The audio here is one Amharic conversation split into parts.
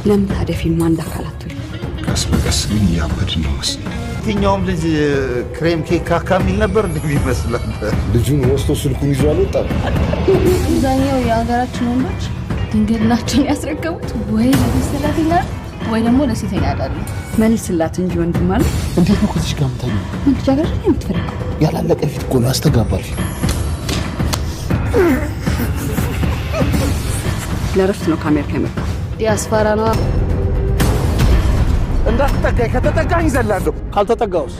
ለምን ታዲያ ፊልሙ አንድ አካላት ወይ? ቀስ በቀስ ግን እያበድን ነው መሰለኝ። የትኛውም ልጅ ክሬም ኬክ ካካ የሚል ነበር እንደሚመስለው። ልጁን ወስዶ ስልኩን ይዞ አልወጣም። አብዛኛው የሀገራችን ወንዶች ድንግልናቸውን ያስረከቡት ወይ ለቤት ሰራተኛ ወይ ደግሞ ለሴተኛ አዳሪ። መልስላት እንጂ ወንድም አለ። እንዴት ነው ከዚች ጋር የምታየው? ምን ልጃገረድ ነው የምትፈልገው? ያላለቀ ፊት እኮ ነው ያስተጋባል። ለእረፍት ነው ከአሜሪካ የመጣው። ዲያስፖራ ነው። እንዳትጠጋኝ፣ ከተጠጋኝ እዘላለሁ። ካልተጠጋውስ?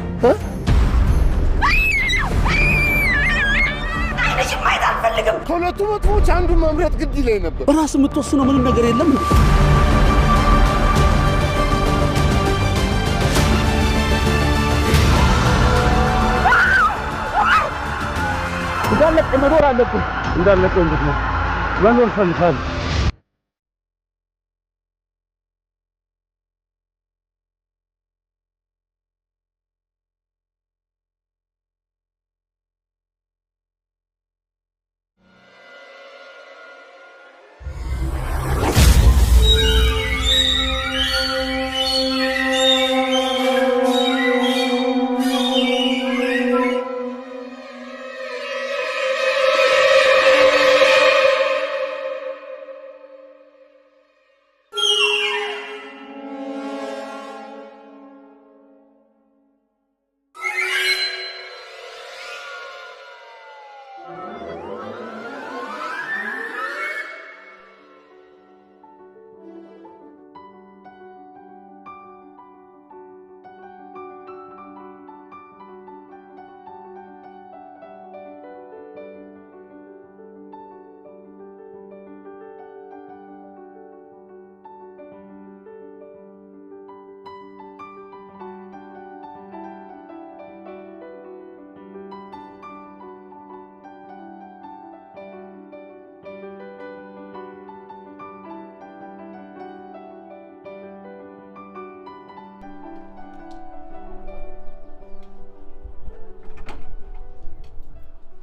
አይንሽን ማየት አልፈልግም። ከሁለቱ መጥፎች አንዱን መምረጥ ግድ ይለኝ ነበር። ራስ የምትወስነው ምንም ነገር የለም። እንዳለቀ መኖር አለብህ። እንዳለቀ እንዴት ነው መኖር ፈልጋለሁ።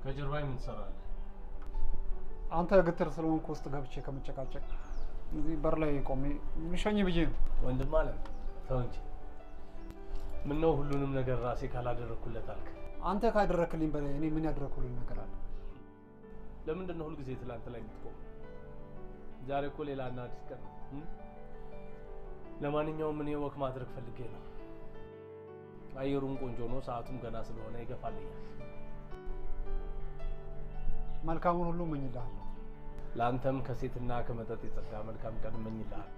ከጀርባዬ ምን ትሰራለህ? አንተ ግትር ስለሆንክ ውስጥ ገብቼ ከመጨቃጨቅ እዚህ በር ላይ ቆሜ ልሸኝ ብዬ ነው። ወንድም አለም ተው እንጂ። ምነው ሁሉንም ነገር ራሴ ካላደረኩለት አልክ? አንተ ካደረክልኝ በላይ እኔ ምን ያደረኩልኝ ነገር አለ? ለምንድን ነው ሁልጊዜ ትላንት ላይ የምትቆመው? ዛሬ እኮ ሌላ እና አዲስ ቀን ነው። ለማንኛውም እኔ walk ማድረግ ፈልጌ ነው። አየሩም ቆንጆ ነው፣ ሰዓቱም ገና ስለሆነ ይገፋልኛል። መልካሙን ሁሉ እመኝልሃለሁ። ለአንተም ከሴትና ከመጠጥ የጸዳ መልካም ቀን እመኝልሃለሁ።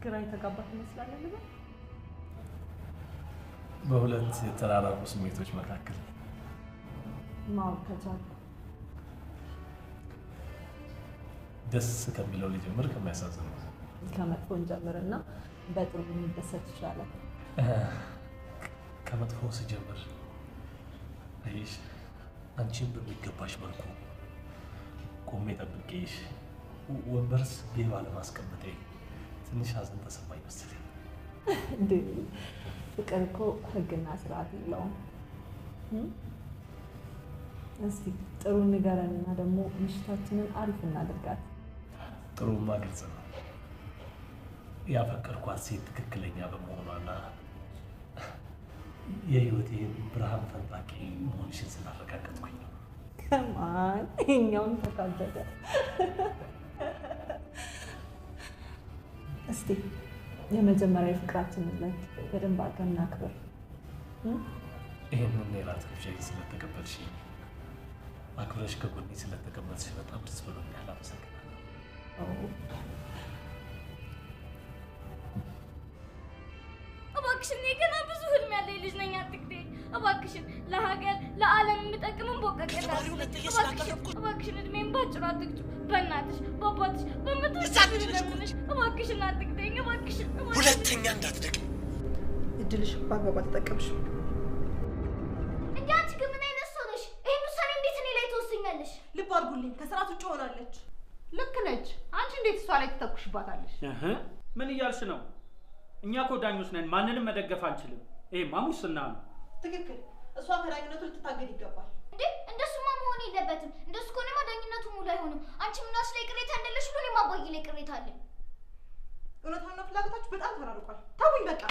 ግራ የተጋባ ትመስላለህ ልበል? በሁለት የተራራቁ ስሜቶች መካከል ማወቅ ከቻልኩ ደስ ከሚለው ልጀምር ከሚያሳዝነው? ከመጥፎ እንጀምርና በጥሩ የሚደሰት ይሻላል። ከመጥፎ ስጀምር አየሽ፣ አንቺን በሚገባሽ መልኩ ቆሜ ጠብቄሽ ወንበር ስቤ ባለማስቀመጤ ትንሽ ሐዘን ተሰማኝ መሰለኝ። እንዴ ፍቅር እኮ ሕግና ስርዓት የለውም። እስቲ ጥሩ ንገረንና ደግሞ ምሽታችንን አሪፍ እናድርጋት። ጥሩማ ግልጽ ነው። ያፈቀርኳት ሴት ትክክለኛ በመሆኗና የህይወቴን ብርሃን ፈንጣቂ መሆንሽን ስላረጋገጥኩኝ ነው። ከማን ይኸኛውን ተካበደ። እስቲ የመጀመሪያ የፍቅራችንን ዕለት በደንብ አድርገን እናክብር። ይህንን የራት ግብዣዬን ስለተቀበልሽ፣ አክብረሽ ከጎኔ ስለተቀመጥሽ በጣም ደስ ብሎኛል። አመሰግናለሁ። እባክሽን እኔ ገና ብዙ ህልም ያለኝ ልጅ ነኝ፣ አትግደኝ። እባክሽን ለሀገር ለዓለም የምጠቅምን ቦቀቅላ እባክሽን፣ እድሜን ባጭሩ አትግጩ። በእናትሽ በአባትሽ በምትወጂው ህፃን ልጅ ነሽ። እባክሽን አትግደኝ፣ እባክሽን። ሁለተኛ እንዳትደግሚ። እድልሽ በአግባቡ አልተጠቀምሽም። እንዴ አንቺ ግን ምን አይነት ሰው ነሽ? ይሄን ውሳኔ እንዴት እኔ ላይ ትወስኛለሽ? ልብ አድርጉልኝ፣ ከስርዓት ውጭ ሆናለች። ልክ ነች። አንቺ እንዴት እሷ ላይ ትተኩሽባታለሽ? ምን እያልሽ ነው? እኛ እኮ ዳኞች ነን፣ ማንንም መደገፍ አንችልም። ይሄማ ሙስና ነው። ትክክል። እሷ ከዳኝነቱ ልትታገድ ይገባል። እንዴ እንደሱማ መሆን የለበትም። እንደሱ ከሆነማ ዳኝነቱ ሙሉ አይሆንም። አንቺ ምናስ ላይ ቅሬታ እንዳለሽ ሁሉ እኔም አባዬ ላይ ቅሬታ አለኝ። እውነታውና ፍላጎታችሁ በጣም ተራርቋል። ተውኝ በቃ።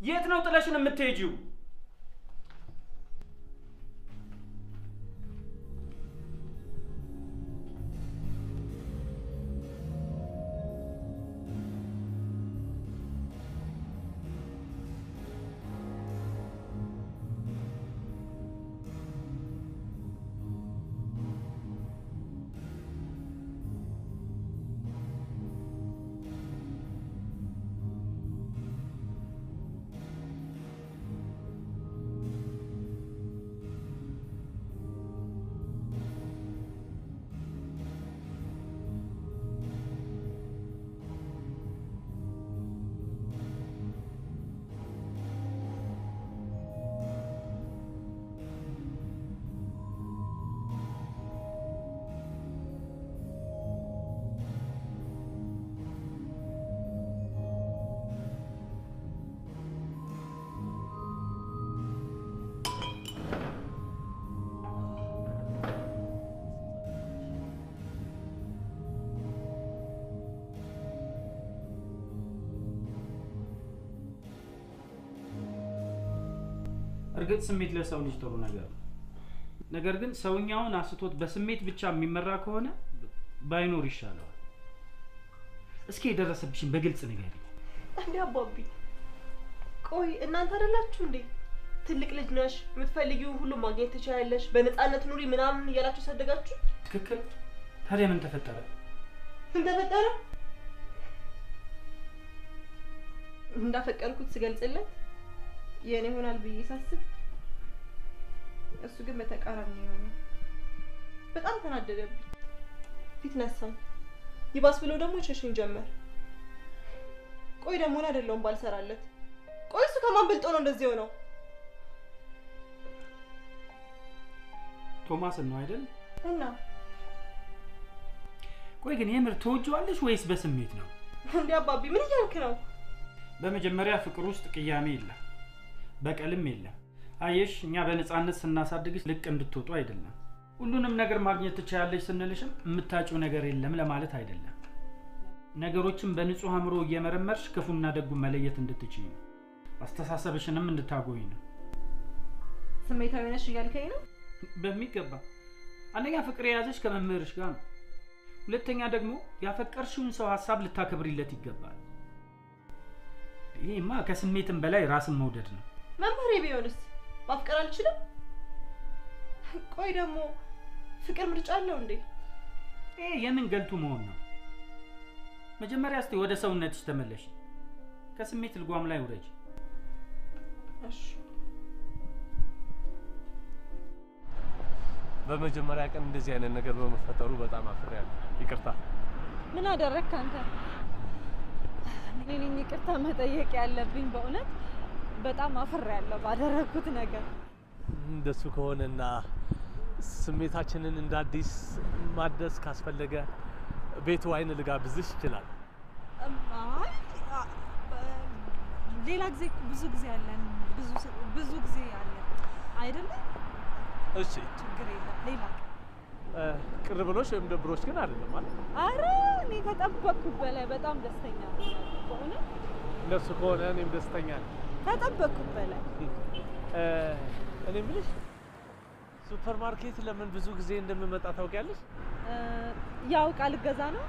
የት ነው ጥለሽን የምትሄጂው? እርግጥ ስሜት ለሰው ልጅ ጥሩ ነገር ነው። ነገር ግን ሰውኛውን አስቶት በስሜት ብቻ የሚመራ ከሆነ ባይኖር ይሻለዋል። እስኪ የደረሰብሽን በግልጽ ንገሪኝ። እንዴ አባቢ፣ ቆይ እናንተ አይደላችሁ እንዴ ትልቅ ልጅ ነሽ፣ የምትፈልጊው ሁሉ ማግኘት ትችያለሽ፣ በነፃነት ኑሪ ምናምን እያላችሁ ሰደጋችሁ? ትክክል። ታዲያ ምን ተፈጠረ? ምን ተፈጠረ? እንዳፈቀርኩት ስገልጽለት የኔ ይሆናል ብዬ ሳስብ እሱ ግን በተቃራኒ ነው። በጣም ተናደደብኝ፣ ፊት ነሳኝ። ይባስ ብሎ ደግሞ ይሸሸኝ ጀመር። ቆይ ደግሞ እኔ አይደለሁም ባልሰራለት። ቆይ እሱ ከማን በልጦ ነው እንደዚህ የሆነው? ቶማስን ነው አይደል? እና ቆይ ግን የምር ትወጂዋለሽ ወይስ በስሜት ነው? እንዴ አባቢ ምን እያልክ ነው? በመጀመሪያ ፍቅር ውስጥ ቅያሜ የለም፣ በቀልም የለም። አየሽ፣ እኛ በነፃነት ስናሳድግሽ ልቅ እንድትወጡ አይደለም። ሁሉንም ነገር ማግኘት ትችያለሽ ስንልሽም የምታጪው ነገር የለም ለማለት አይደለም። ነገሮችን በንጹህ አእምሮ እየመረመርሽ ክፉና ደጉን መለየት እንድትችይ ነው። አስተሳሰብሽንም እንድታጎይ ነው። ስሜታዊ ነሽ እያልከኝ ነው? በሚገባ። አንደኛ ፍቅር የያዘሽ ከመምህርሽ ጋር ነው። ሁለተኛ ደግሞ ያፈቀርሽውን ሰው ሀሳብ ልታከብሪለት ይገባል። ይሄማ ከስሜትም በላይ ራስን መውደድ ነው። መምህሬ ቢሆንስ ማፍቀር አልችልም? ቆይ ደግሞ ፍቅር ምርጫ አለው እንዴ? ይሄ የምን ገልቱ መሆን ነው? መጀመሪያ እስቲ ወደ ሰውነትሽ ተመለሽ። ከስሜት ልጓም ላይ ውረጅ። እሺ። በመጀመሪያ ቀን እንደዚህ አይነት ነገር በመፈጠሩ በጣም አፍሬያለሁ። ይቅርታ። ምን አደረግክ አንተ? እኔ ነኝ ይቅርታ መጠየቅ ያለብኝ። በእውነት በጣም አፍሬያለሁ ባደረግኩት ነገር። እንደሱ ከሆነና ስሜታችንን እንደ አዲስ ማደስ ካስፈለገ ቤቱ wine ልጋብዝሽ ይችላል። አይ ሌላ ጊዜ ብዙ ጊዜ አለን፣ ብዙ ጊዜ አለን አይደለም? እሺ ችግር የለም። ሌላ ቅር ብሎሽ ወይም ደብሮሽ ግን አይደለም ማለት? አረ እኔ ከጠበቅኩት በላይ በጣም ደስተኛ ነኝ በእውነት። እንደሱ ከሆነ እኔም ደስተኛ ነኝ። ከጠበቅኩት በላይ። እኔ የምልሽ ሱፐር ማርኬት ለምን ብዙ ጊዜ እንደምመጣ ታውቂያለሽ? ያው ዕቃ ልገዛ ነው።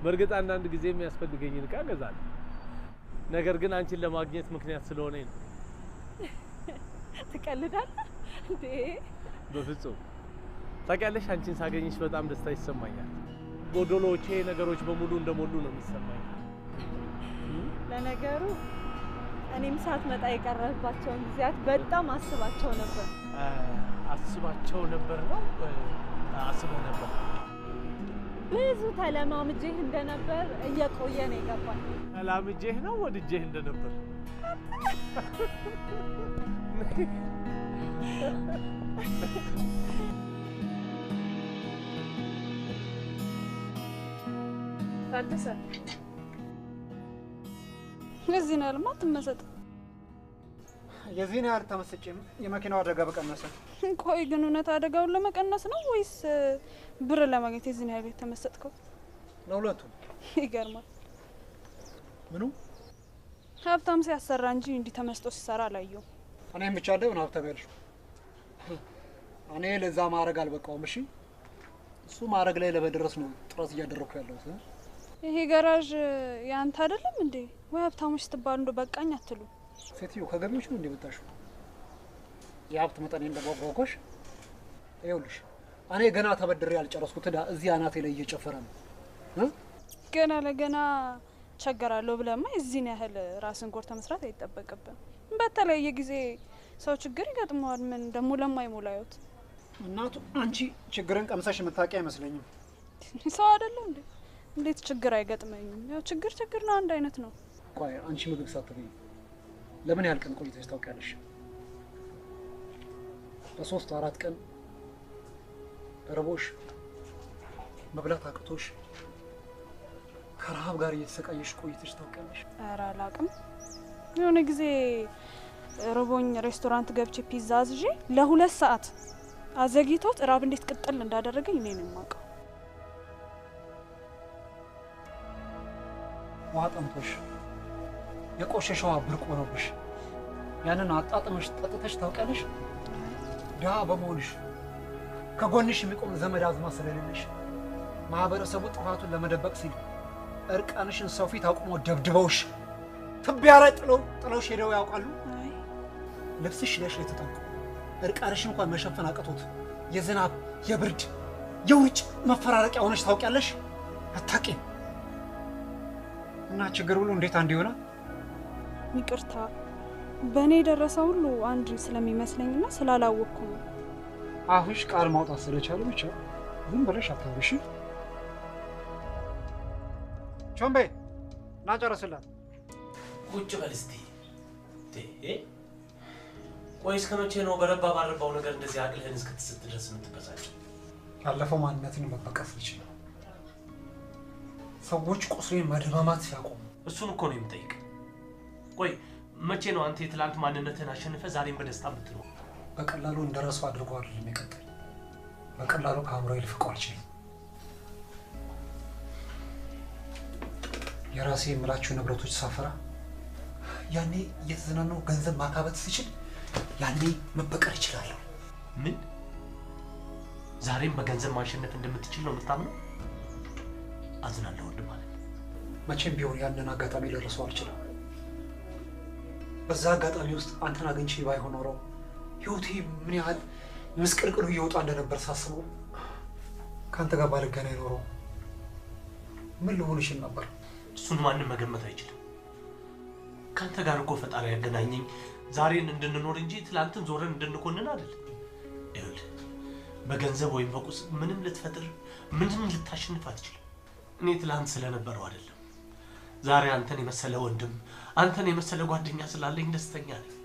በእርግጥ አንዳንድ ጊዜ የሚያስፈልገኝን ዕቃ እገዛለሁ። ነገር ግን አንቺን ለማግኘት ምክንያት ስለሆነ ነው። ትቀልዳለህ እንዴ? በፍጹም። ታውቂያለሽ፣ አንቺን ሳገኝሽ በጣም ደስታ ይሰማኛል። ጎዶሎቼ ነገሮች በሙሉ እንደሞሉ ነው የሚሰማኝ። ለነገሩ እኔም ሳትመጣ የቀረህባቸውን ጊዜያት በጣም አስባቸው ነበር። አስባቸው ነበር ነው? አስበው ነበር። ብዙ ተለማምጄህ እንደነበር እየቆየ ነው የገባኝ። ተላምጄህ ነው ወድጄህ እንደነበር? ታደሰ ለዚህ ነው ያልማ አትመሰጥ። የዚህን ያህል ተመስጬም የመኪናው አደጋ በቀነሰ። ቆይ ግን እውነት አደጋውን ለመቀነስ ነው ወይስ ብር ለማግኘት የዚህን ያህል የተመሰጥከው? ለሁለቱም። ይገርማል። ምኑ? ሀብታም ሲያሰራ እንጂ እንዲህ ተመስጦ ሲሰራ አላየሁም። እኔም ብቻ አይደለም ሀብታም ያልሽው። እኔ ለዛ ማዕረግ አልበቃውም። እሺ እሱ ማዕረግ ላይ ለመድረስ ነው ጥረት እያደረኩ ያለሁት። ይሄ ገራዥ ያንተ አይደለም እንዴ? ወይ ሀብታሞች ስትባሉ እንደው በቃኝ አትሉ? ሴትዮ ከገቢዎች ነው እንዴ የመጣሽው? የሀብት መጠኔን ለማጓጓሽ። ይኸውልሽ እኔ ገና ተበድሬ ያልጨረስኩት ዕዳ እዚህ አናቴ ላይ እየጨፈረ ነው። ገና ለገና ቸገራለሁ ብለማ የዚህን ያህል ራስን ጎድተህ መስራት አይጠበቅብን። በተለያየ ጊዜ ሰው ችግር ይገጥመዋል። ምን ደግሞ ለማይሞላ ህይወት። እናቱ አንቺ ችግርን ቀምሰሽ የምታውቂ አይመስለኝም። ሰው አይደለም እንዴ? እንዴት ችግር አይገጥመኝም? ያው ችግር ችግር ነው፣ አንድ አይነት ነው። ቆይ አንቺ ምግብ ሳትበይ ለምን ያህል ቀን ቆይተሽ ታውቂያለሽ? በ3 4 ቀን ርቦሽ መብላት አቅቶሽ ከረሃብ ጋር እየተሰቃየሽ ቆይተሽ ታውቂያለሽ? ኧረ አላውቅም። የሆነ ጊዜ ርቦኝ ሬስቶራንት ገብቼ ፒዛ አዝዤ ለ2 ሰዓት አዘግይቶት ራብ እንዴት ቅጥል እንዳደረገኝ እኔ ነኝ የማውቀው። ውሃ ጠምቶሽ የቆሸሸ ውሃ ብርቅ ሆኖብሽ ያንን አጣጥመሽ ጠጥተሽ ታውቂያለሽ? ድሃ በመሆንሽ ከጎንሽ የሚቆም ዘመድ አዝማድ ስለሌለሽ ማህበረሰቡ ጥፋቱን ለመደበቅ ሲል እርቃንሽን ሰው ፊት አቁሞ ደብድበውሽ ትቢያ ላይ ጥለውሽ ሄደው ያውቃሉ? ልብስሽ ለሽ ላይ ተጠንቆ እርቃንሽን እንኳን መሸፈን አቅቶት የዝናብ የብርድ የውርጭ መፈራረቂያ ሆነሽ ታውቂያለሽ? አታውቂም። እና ችግር ሁሉ እንዴት አንድ ይሆናል? ይቅርታ፣ በእኔ የደረሰ ሁሉ አንድ ስለሚመስለኝና ስላላወቅኩ ነው። አፍሽ ቃል ማውጣት ስለቻለ ብቻ ዝም ብለሽ አታውሪ። እሺ ቾምቤ ና ጨርስላት። ቁጭ በል እስቲ። ቆይ እስከ መቼ ነው በረባ ባረባው ነገር እንደዚህ አቅልህን እስክትስት ድረስ የምትበሳጨው? ያለፈው ማንነትን መበቀል ስችል ሰዎች ቁስሌን ማደማማት ሲያቆሙ እሱን እኮ ነው የምጠይቅ። ቆይ መቼ ነው አንተ የትላንት ማንነትህን አሸንፈህ ዛሬን በደስታ የምትኖር? በቀላሉ እንደረሱ አድርጎ አይደለም የቀጠለኝ። በቀላሉ ከአእምሮዬ ልፍቀው አልችልም። የራሴ የምላቸው ንብረቶች ሳፈራ ያኔ እየተዝናናሁ ገንዘብ ማካበት ስችል ያኔ መበቀል እችላለሁ። ምን? ዛሬም በገንዘብ ማሸነፍ እንደምትችል ነው የምታምነው? አዝናለሁ ወንድም ማለት ነው። መቼም ቢሆን ያንን አጋጣሚ ልረሳው አልችልም። በዛ አጋጣሚ ውስጥ አንተን አግኝቼ ባይሆን ኖሮ ህይወቴ ምን ያህል ምስቅልቅሉ እየወጣ እንደነበር ሳስበው ከአንተ ጋር ባልገናኝ ኖሮ ምን ልሆን እችል ነበር? እሱን ማንም መገመት አይችልም። ከአንተ ጋር እኮ ፈጣሪ ያገናኘኝ ዛሬን እንድንኖር እንጂ ትላንትን ዞረን እንድንኮንን አይደለም። ይኸውልህ በገንዘብ ወይም በቁስ ምንም ልትፈጥር ምንም ልታሸንፍ አትችልም። እኔ ትላንት ስለነበረው አይደለም፣ ዛሬ አንተን የመሰለ ወንድም አንተን የመሰለ ጓደኛ ስላለኝ ደስተኛ ነኝ።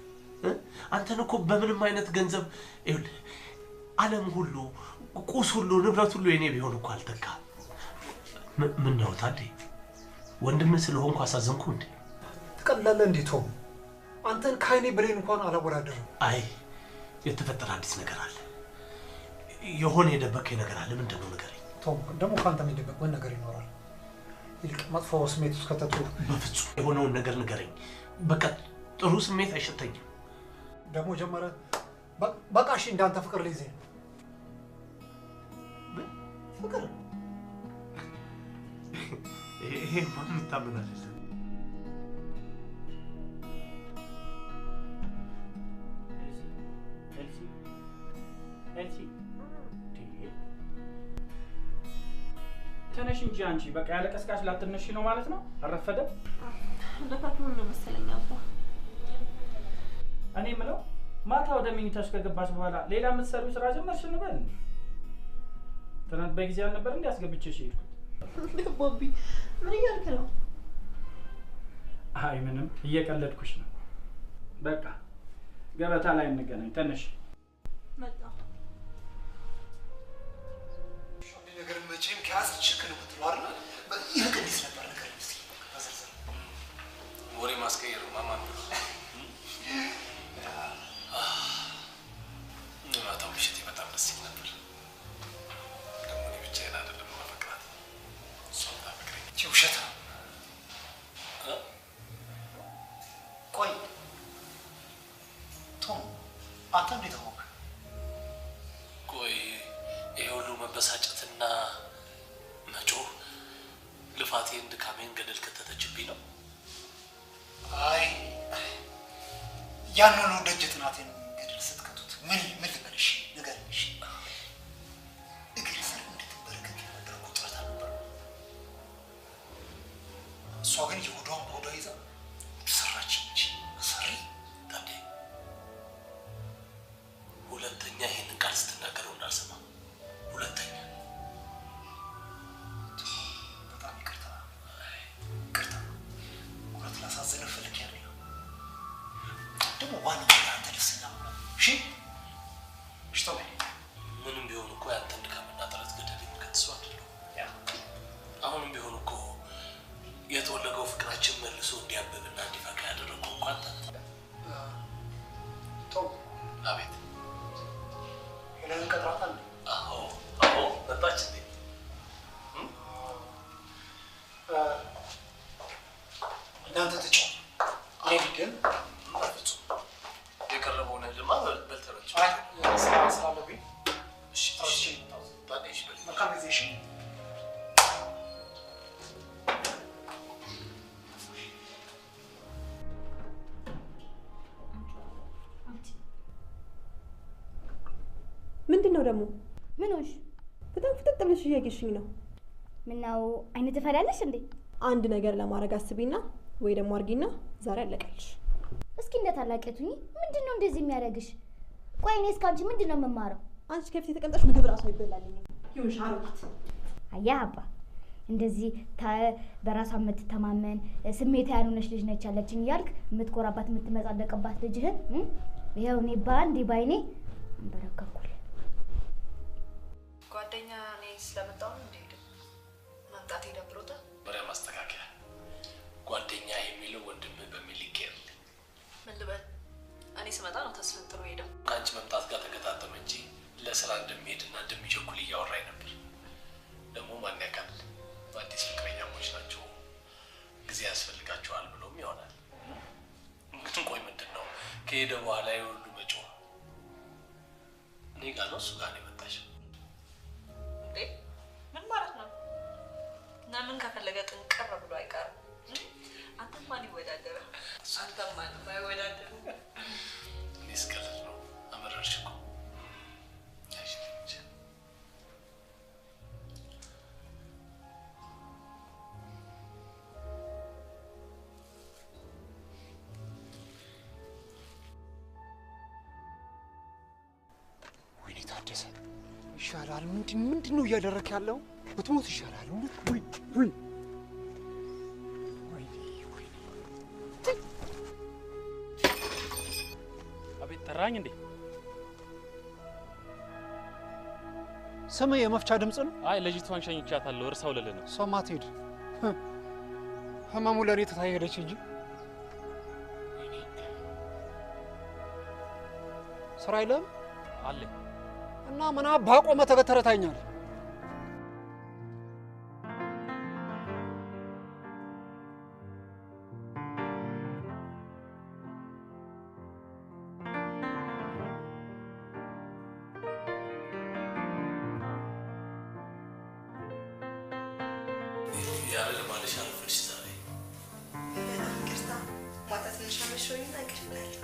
አንተን እኮ በምንም አይነት ገንዘብ ይኸውልህ ዓለም ሁሉ ቁስ ሁሉ ንብረት ሁሉ የኔ ቢሆን እኮ አልተካም። ምን ነው ታዴ ወንድምህ ስለሆንኩ አሳዘንኩ እንዴ? ትቀላለህ እንዴ ቶም? አንተን ከአይኔ ብሌን እንኳን አላወዳደርም። አይ የተፈጠረ አዲስ ነገር አለ። የሆነ የደበከኝ ነገር አለ። ምንድን ነው ንገረኝ። ቶም ደግሞ ከአንተ የሚደበቅ ምን ነገር ይኖራል? ይልቅ መጥፎ ስሜት ውስጥ ከተቱ። በፍጹም የሆነውን ነገር ንገረኝ። በቃ ጥሩ ስሜት አይሸተኝም። ደግሞ ጀመረ። በቃ እሺ እንዳንተ ፍቅር ሊይዘኝ ነው። ፍቅር? ይሄማ የሚታመን አይደለም። ኤልሲ ተነሽ እንጂ አንቺ። በቃ ያለ ቀስቃሽ ላትነሺ ነው ማለት ነው? አረፈደም? ደካክሞኝ ነው መሰለኝ አባ። እኔ የምለው ማታ ወደ መኝታሽ ከገባሽ በኋላ ሌላ የምትሰሪው ስራ ጀመርሽ እንበል። ትናንት በጊዜ አልነበር እንዴ አስገብቼሽ የሄድኩት? ቦቢ ምን እያልክ ነው? አይ ምንም እየቀለድኩሽ ነው። በቃ ገበታ ላይ እንገናኝ። ተነሽ። መጣሁ። ነገር መቼም ከያዝ ችግር ነው የምትለው አይደል? ይልቅ እንዴት ነበር ነገር እስኪ በዝርዝር ወሬ ማስቀየር ማማን ነው። ማታው ምሽቴ በጣም ደስ ይል ነበር። ደግሞ እኔ ብቻዬን አይደለም የማፈቅራት፣ እሷም ታፈቅረኝ። ውሸት ነው። ቆይ ቶም፣ አንተ እንዴት አወቅህ? ቆይ ይሄ ሁሉ መበሳጨትና መጮህ ልፋቴን ድካሜን ገደል ከተተችብኝ ነው? አይ ያን ሁሉ ደጅ ጥናቴን ገደል ስትከቱት ምን ልበልሽ? ንገረኝ። እሺ እግር ስር እንድትበረከክ ያደረኩት ጥረት አልነበረም። እሷ ግን የሆዷን በሆዷ ይዛ ሰራች እንጂ ሰሪ። ታዴ ሁለተኛ ይሄንን ቃል ስትናገረው እንዳልሰማ። ሁለተኛ በጣም ይቅርታ ይቅርታ፣ እውነት ላሳዝንህ ፈልጌ አይደለም። ደግሞ ዋናው ነገር አንተ ደስተኛ መሆን ነው። እሺ እሺ ቶሚ፣ ምንም ቢሆን እኮ ያንተን ድካምና ጥረት ገደል የሚከት ሰው አይደለሁም። አሁንም ቢሆን እኮ የተወለገው ፍቅራችን መልሶ እንዲያብብና እንዲፈካ ያደረገው እኮ አንተ ነህ። ቶም። አቤት። ሄለንን ቀጥራታል? አዎ አዎ፣ መጣች እንዴ? እናንተ ተጫወቱ፣ እኔ ልሂድ። በፍጹም የቀረበውን እህልማ በልተናል። አይ ስራ ስላለብኝ እሺ ተረስቼ ነው የመጣሁት። ታዲያ እሺ በል። መልካም ጊዜ። እሺ ምንድን ነው ደግሞ? ምን ሆንሽ? በጣም ፍጥጥ ብለሽ እያየሽኝ ነው። ምነው አይነ ትፈሪያለሽ እንዴ? አንድ ነገር ለማድረግ አስቢና ወይ ደግሞ አርጊና ዛሬ አለቀልሽ። እስኪ እንደ ታላቂቱ ሁኚ። ምንድን ነው እንደዚህ የሚያደርግሽ? ቆይ እኔ እስከ አንቺ ምንድን ነው የምማረው? አንቺ ከፊት የተቀምጠሽ ምግብ ራሱ አይበላልኝም። ይሁንሽ አሮጊት። አየህ አባ፣ እንደዚህ በራሷ የምትተማመን ስሜት ያልሆነች ልጅ ነች ያለችኝ እያልክ የምትኮራባት የምትመጻደቅባት ልጅህን ይኸው እኔ በአንዴ ባይኔ አንበረከኩልህ። ጓደኛ እኔ ስለመጣሁ ነው እንደ ሄደ መምጣቴ ደብሮታል። መሪያ ማስተካከያ፣ ጓደኛ የሚለው ወንድምህ በሚል ይቀየርልኝ። ምን ልበል? እኔ ስመጣ ነው ተስፈንጥሮ ሄደው። ከአንቺ መምጣት ጋር ተገጣጠመ እንጂ ለስራ እንደሚሄድና እንደሚቸኩል እያወራኝ ነበር። ደግሞ ማን ያውቃል፣ አዲስ ፍቅረኛሞች ናቸው፣ ጊዜ ያስፈልጋቸዋል ብሎም ይሆናል። ግን ቆይ ምንድን ነው ከሄደ በኋላ የሁሉ መጮህ? እኔ ጋ ነው እሱ ጋር ነው የመጣሽው? እንዴ ምን ማለት ነው? እና ምን ከፈለገ ጥንቅር ብሎ አይቀርም። አንተም ማን ይወዳደራል? አንተም ማንም አይወዳደርም። እኔ ስቀልድ ነው። አመረርሽ እኮ። እሺ፣ ወይኔ ታደሰ ይሻላል። ምንድን ነው እያደረክ ያለው? ብትሞት ይሻላል። እውነት ወይ ወይ አቤት፣ ጠራኝ እንዴ? ስም የመፍቻ ድምፅ ነው። አይ ልጅቷን ሸኝቻታለሁ። እርሳው ልልህ ነው። እሷማ ትሄድ፣ ህመሙ ለእኔ ትታ ሄደች እንጂ ስራ የለህም አለኝ። እና ምን አባህ ቆመህ ተገተረህ ታየኛለህ? ያለ ልማድሽ አረፈድሽ ዛሬ። በጣም ይቅርታ፣ ማታ ትንሽ አመሸሁኝና እንቅልፍ ብላለሁ።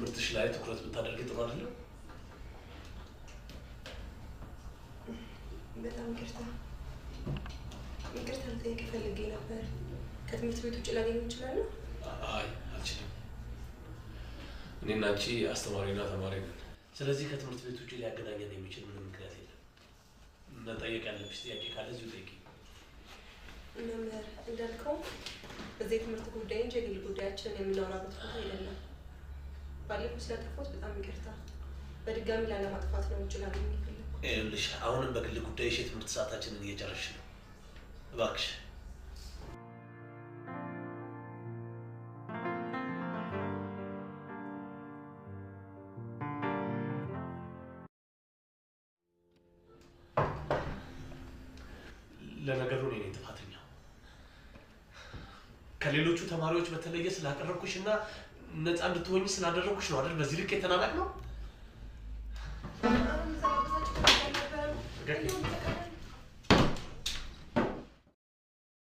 ትምህርትሽ ላይ ትኩረት ብታደርጊ ጥሩ አይደለም? በጣም ይቅርታ ይቅርታ ልጠይቅ ፈልጌ ነበር። ከትምህርት ቤት ውጭ ላገኘው እችላለሁ? አይ አልችልም። እኔና አንቺ አስተማሪና ተማሪ ነን። ስለዚህ ከትምህርት ቤት ውጭ ሊያገናኘን የሚችል ምንም ምክንያት የለም። መጠየቅ ያለብሽ ጥያቄ ካለ እዚሁ ጠይቂ። መምህር እንዳልከው በዚህ የትምህርት ጉዳይ እንጂ የግል ጉዳያችንን የምናወራበት ቦታ አይደለም። ባለፈው ስላጠፋሁት በጣም ይቅርታ። በድጋሚ ላለማጥፋት ነው ውጭ ላገኘው የፈለግኩት። ይኸውልሽ አሁንም በግል ጉዳይሽ የትምህርት ሰዓታችንን እየጨረስሽ ነው። እባክሽ ለነገሩ እኔ ነኝ ጥፋተኛው። ከሌሎቹ ተማሪዎች በተለየ ስላቀረብኩሽ እና ነፃ እንድትሆኝ ስላደረኩሽ ነው አይደል? በዚህ ልክ የተናናቅ ነው።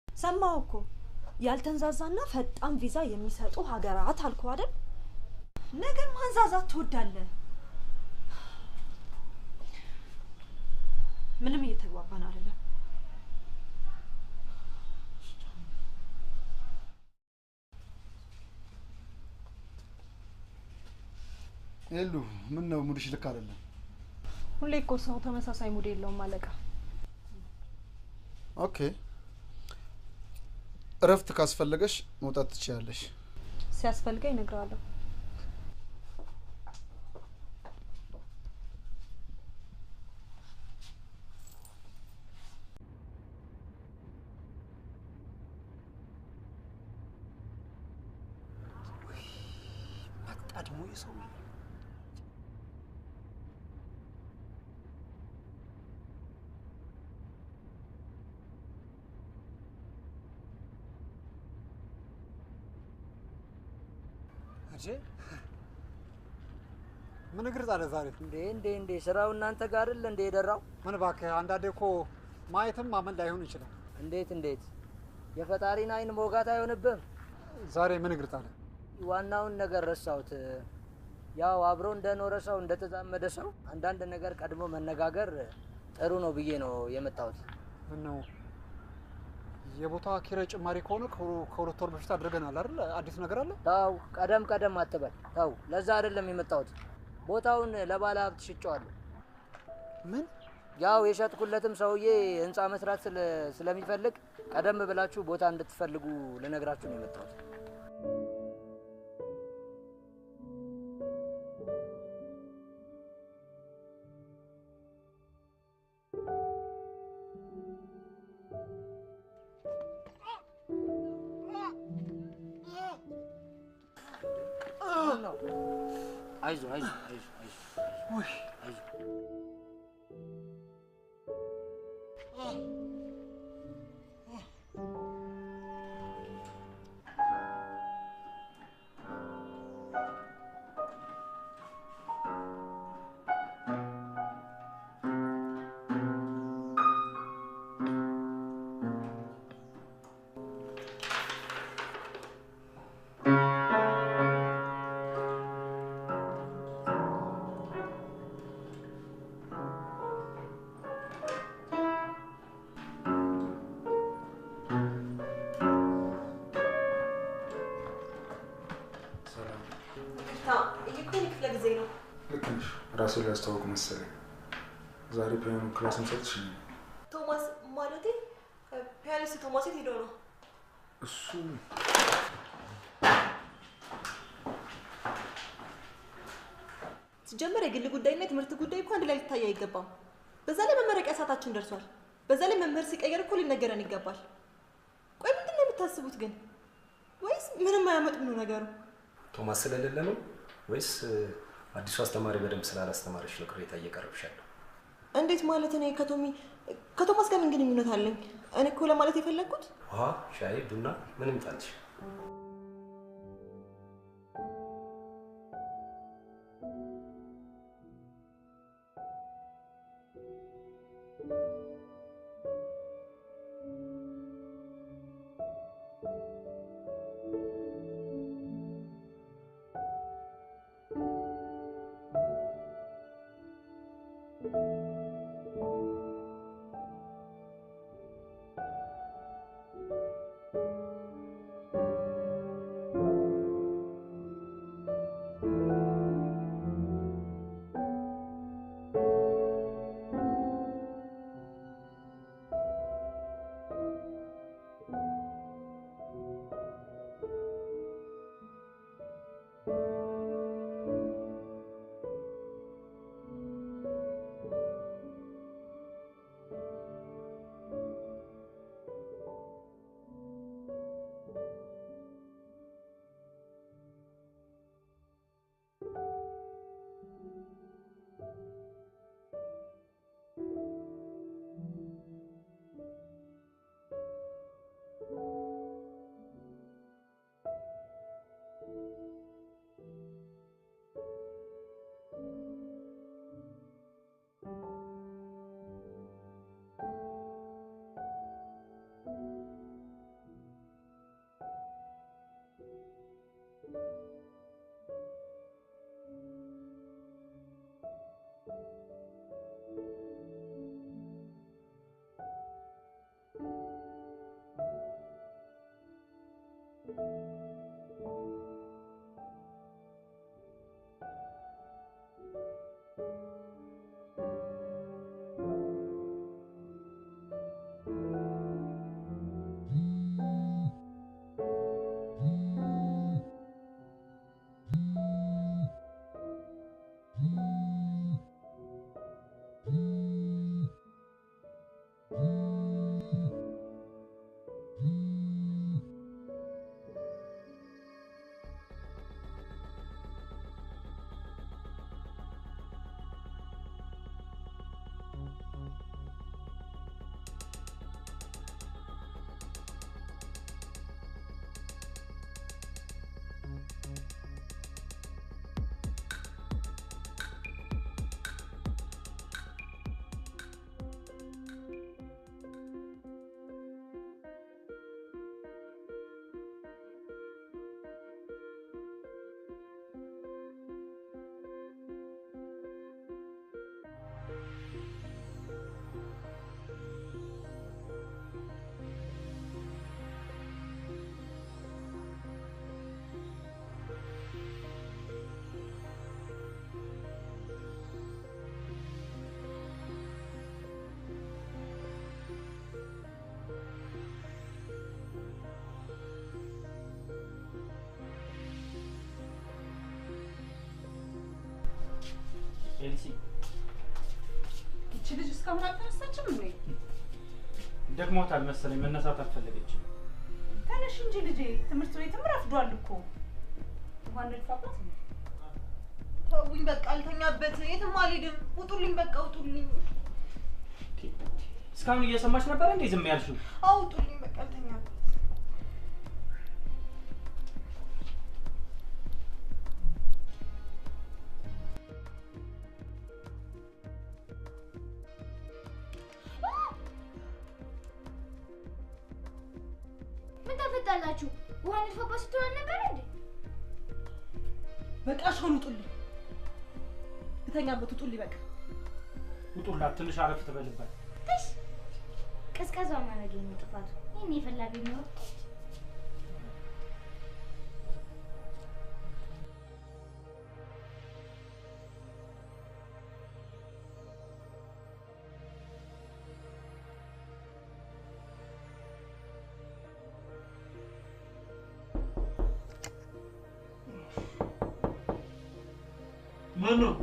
ሰማሁ እኮ ያልተንዛዛና ፈጣን ቪዛ የሚሰጡ ሀገራት አልኩህ አይደል? ነገ ማንዛዛት ትወዳለህ። ምንም እየተግባባን አይደለም። ሄሉ ምን ነው mood ሽ ልክ አይደለም። ሁሌ እኮ ሰው ተመሳሳይ mood የለውም አለቃ። Okay እረፍት ካስፈለገሽ መውጣት ትችያለሽ። ሲያስፈልገኝ እነግርሃለሁ። መጣ ደግሞ የሰውዬ ምን እግር ጣለ ዛሬ? እንዴ እንዴ እንዴ ስራው እናንተ ጋር አይደል እንዴ የደራው? ምን እባክህ አንዳንዴ እኮ ማየትም ማመን ላይሆን ይችላል። እንዴት እንዴት የፈጣሪን አይን መውጋት አይሆንብህም? ዛሬ ምን እግር ጣለ? ዋናውን ነገር ረሳሁት። ያው አብሮ እንደኖረ ሰው እንደተዛመደ ሰው አንዳንድ ነገር ቀድሞ መነጋገር ጥሩ ነው ብዬ ነው የመጣሁት። ምን ነው የቦታ ኪራይ ጭማሪ ከሆነ ከሁለት ወር በፊት አድርገናል አይደል? አዲስ ነገር አለ? ተው ቀደም ቀደም አትበል። ተው ለዛ አይደለም የመጣሁት። ቦታውን ለባለ ሀብት ሽጬዋለሁ። ምን? ያው የሸጥኩለትም ሰውዬ ህንፃ መስራት ስለሚፈልግ ቀደም ብላችሁ ቦታ እንድትፈልጉ ልነግራችሁ ነው የመጣሁት። አይዞህ አይዞህ አይዞህ አይዞህ አይዞህ። ራሴን ላስተዋውቅ መሰለኝ። ዛሬ ፒያኖ class እንሰጥሽ ነው። ቶማስ ማለቴ pianist ቶማስ የት ሄዶ ነው? እሱ ሲጀመር የግል ጉዳይና የትምህርት ጉዳይ እኮ አንድ ላይ ሊታይ አይገባም። በዛ ላይ መመረቂያ ሰዓታችን ደርሷል። በዛ ላይ መምህር ሲቀየር እኮ ሊነገረን ይገባል። ቆይ ምንድን ነው የምታስቡት ግን? ወይስ ምንም አያመጡም ነው ነገሩ? ቶማስ ስለሌለ ነው ወይስ አዲሱ አስተማሪ በደንብ ስላላስተማረሽ ነው ቅሬታ እየቀረብሽ ያለው? እንዴት ማለት? እኔ ከቶማስ ጋር ምን ግንኙነት አለኝ? እኔ እኮ ለማለት የፈለግኩት ውሃ፣ ሻይ፣ ቡና ምንም ይምጣልሽ። ኤልሲ ይቺ ልጅ እስካሁን አልተነሳችም እንዴ? ደክሟታል መሰለኝ መነሳት አልፈለገችም። ተነሽ እንጂ ልጄ፣ ትምህርት ቤትም ረፍዷል እኮ። ውሃ እንድፋባት እንዴ? ተውኝ በቃ አልተኛበት፣ የትም አልሄድም። ውጡልኝ በቃ ውጡልኝ። እስካሁን እየሰማች ነበር እንዴ ዝም ያልሽው? አዎ ውጡልኝ በቃ አልተኛበት። ምን ታፈጣላችሁ? ውሃ እንድፋባት ስትሆን አልነበረ እንዴ? በቃ አሁን ውጡልኝ፣ እተኛበት። ውጡልኝ በቃ ውጡላት፣ ትንሽ አረፍ ትበልባት። ትሽ ቀዝቃዛ ማድረግ ነው ጥፋቱ። ይሄን የፈላጊ ነው። ማነው?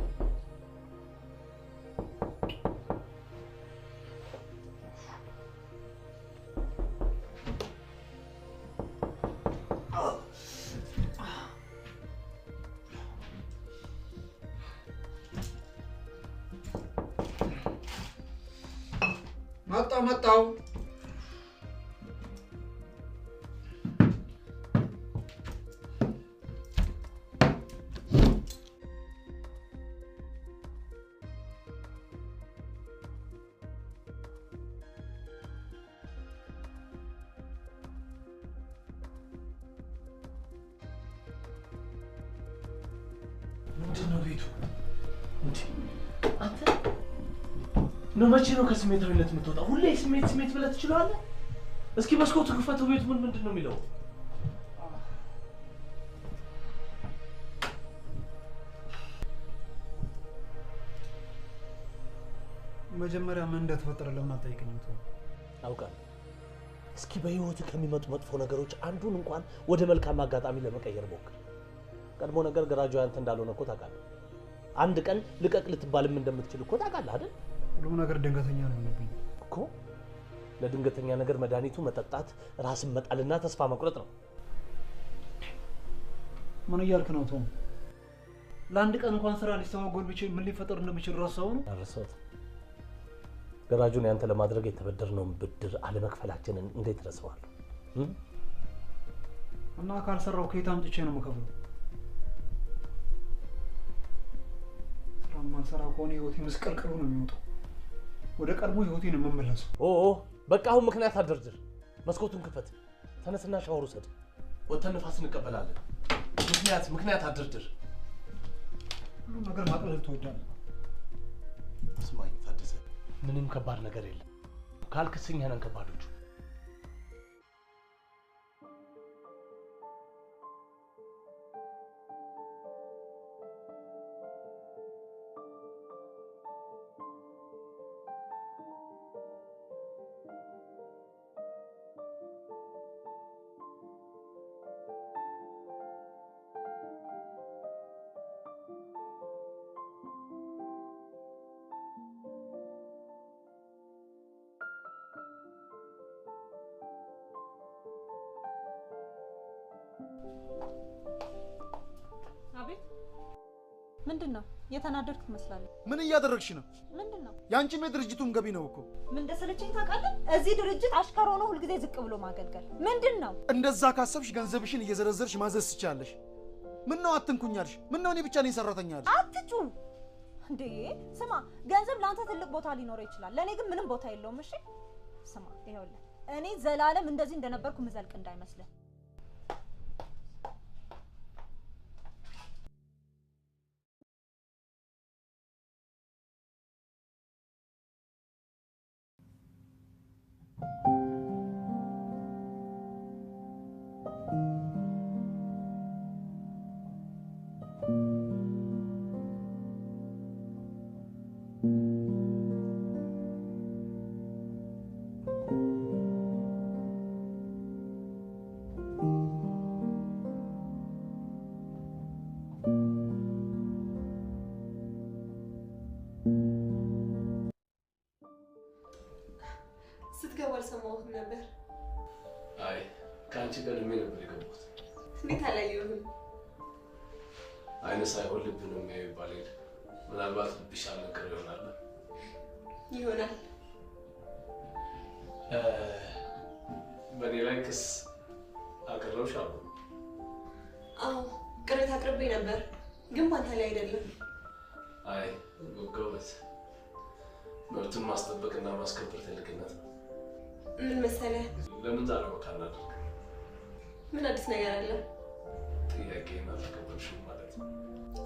መጣው መጣው። ምንድን ነው ቤቱ? እንዴ አንተ ነው መቼ ነው ከስሜታዊነት የምትወጣው? ሁሌ ስሜት ስሜት ብለህ ትችላለህ። እስኪ መስኮቱ ክፈተው። ቤቱ ምን ምንድን ነው የሚለው? መጀመሪያ ምን እንደተፈጠረ ለምን አልጠየቀኝም? ተው አውቃለሁ። እስኪ በህይወት ከሚመጡ መጥፎ ነገሮች አንዱን እንኳን ወደ መልካም አጋጣሚ ለመቀየር ሞክር። ቀድሞ ነገር ገራጁ ያንተ እንዳልሆነ እኮ ታውቃለህ። አንድ ቀን ልቀቅ ልትባልም እንደምትችል እኮ ታውቃለህ አይደል? ሁሉም ነገር ድንገተኛ ነው የሆነብኝ እኮ። ለድንገተኛ ነገር መድኃኒቱ መጠጣት፣ ራስን መጣልና ተስፋ መቁረጥ ነው። ምን እያልክ ነው ቶም? ለአንድ ቀን እንኳን ስራ ሊስተጓጎል ቢችል ምን ሊፈጠር እንደሚችል ረሳው ነው? አልረሳሁትም። ገራጁን ያንተ ለማድረግ የተበደርነውን ብድር አለመክፈላችንን እንዴት ረሳዋለሁ? እና ካልሰራው ከየት አምጥቼ ነው የምከፍለው? ስራ የማልሰራ ከሆነ ህይወቴ ምስቅልቅሉ ነው የሚወጣው። ወደ ቀድሞ ህይወቴ ነው የምመለሰው። ኦ በቃ አሁን ምክንያት አትደርድር። መስኮቱን ክፈት፣ ተነስና ሻወር ውሰድ። ወጥተን ንፋስ እንቀበላለን። ምክንያት አትደርድር። ሁሉም ነገር ማቅለል ትወዳለህ። ስማኝ ታደሰ፣ ምንም ከባድ ነገር የለም። ካልክስ እኛ ነን ከባዶቹ። ምንድን ነው የተናደድክ ትመስላለህ? ምን እያደረግሽ ነው? ምንድን ነው? ያንቺም የድርጅቱም ገቢ ነው እኮ። ምን እንደሰለቸኝ ታውቃለህ? እዚህ ድርጅት አሽከር ሆኖ ሁልጊዜ ዝቅ ብሎ ማገልገል ምንድን ነው? እንደዛ ካሰብሽ ገንዘብሽን እየዘረዘርሽ ማዘዝ ትችያለሽ። ምን ነው አትንኩኛልሽ? ምን ነው እኔ ብቻ ነኝ ሰራተኛ አልሽ? አትጩ እንዴ! ስማ፣ ገንዘብ ለአንተ ትልቅ ቦታ ሊኖረው ይችላል፣ ለእኔ ግን ምንም ቦታ የለውም። እሺ ስማ፣ ይኸውልህ እኔ ዘላለም እንደዚህ እንደነበርኩ ምዘልቅ እንዳይመስልህ። ስትገባ አልሰማሁህም ነበር። አይ ከአንቺ ቀድሜ ነበር የገባሁት። እንዴት አላየሁህም? አይነ ሳይሆን ልብ ነው የሚያየው ይባል የለ። ምናልባት ልብሽ አልነገረው ይሆናል። ይሆናል። በእኔ ላይ ክስ አቀረብሽ አሉ? አዎ ቅሬታ አቅርቤ ነበር፣ ግን ባንተ ላይ አይደለም። አይ ጎበዝ፣ መብትን ማስጠበቅና ማስከበር ትልቅነት ነው። ምን መሰለህ፣ ለምን ዛሬ walk አናደርግም? ምን አዲስ ነገር አለ? ጥያቄን አልተቀበልሽም ማለት ነው?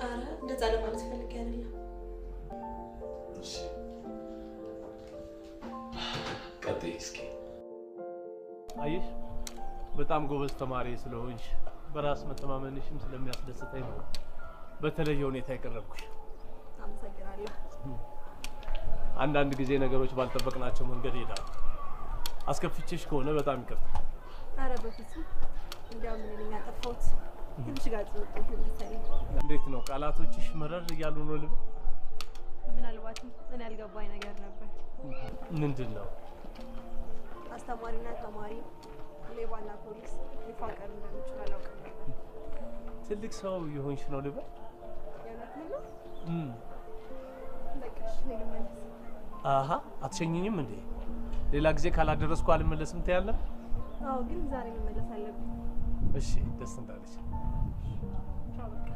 አረ እንደዛ ለማለት ፈልጌ አይደለም። እሺ ቀጥይ እስኪ። አየሽ፣ በጣም ጎበዝ ተማሪ ስለሆንሽ በራስ መተማመንሽም ስለሚያስደስተኝ ነው በተለየ ሁኔታ የቀረብኩሽ። አመሰግናለሁ። አንዳንድ ጊዜ ነገሮች ባልጠበቅናቸው መንገድ ይሄዳሉ። አስከፍቼሽ ከሆነ በጣም ይቅርታ። አረ በፍጹም፣ እንዲያውም እኔ ነኝ ያጠፋሁት። ትንሽ ጋር ወጥቶ መሰለኝ። እንዴት ነው ቃላቶችሽ መረር እያሉ ነው ልበል? ምናልባትም እኔ ያልገባኝ ነገር ነበር። ምንድን ነው? አስተማሪና ተማሪ፣ ሌባና ፖሊስ ሊፋቀሩ እንደሚችሉ አላውቅም ነበር። ትልቅ ሰው የሆንሽ ነው ልበል? የእውነትህን ነው? በቃ እሺ፣ እኔ ልመለስ። አሀ አትሸኝኝም እንዴ? ሌላ ጊዜ ካላደረስኩ አልመለስም ትያለህ? አዎ፣ ግን ዛሬ መመለስ አለብኝ። እሺ፣ ደስ እንዳለች። ቻው በቃ።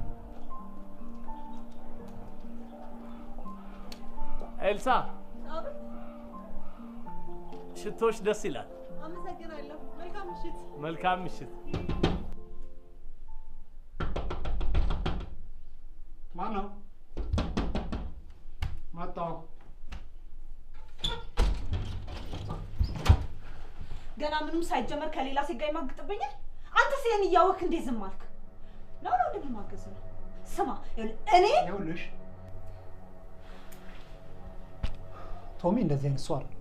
ኤልሳ፣ ሽቶሽ ደስ ይላል። አመሰግናለሁ። መልካም ምሽት። መልካም ምሽት። ማን ነው? መጣሁ። ገና ምንም ሳይጀመር ከሌላ ሴት ጋር ይማግጥብኛል። አንተስ ይሄን እያወቅህ እንዴት ዝም አልክ? ነው ነው እንደማገዝ ነው። ስማ እኔ ይኸውልሽ፣ ቶሚ እንደዚህ አይነት ሰው አይደለም።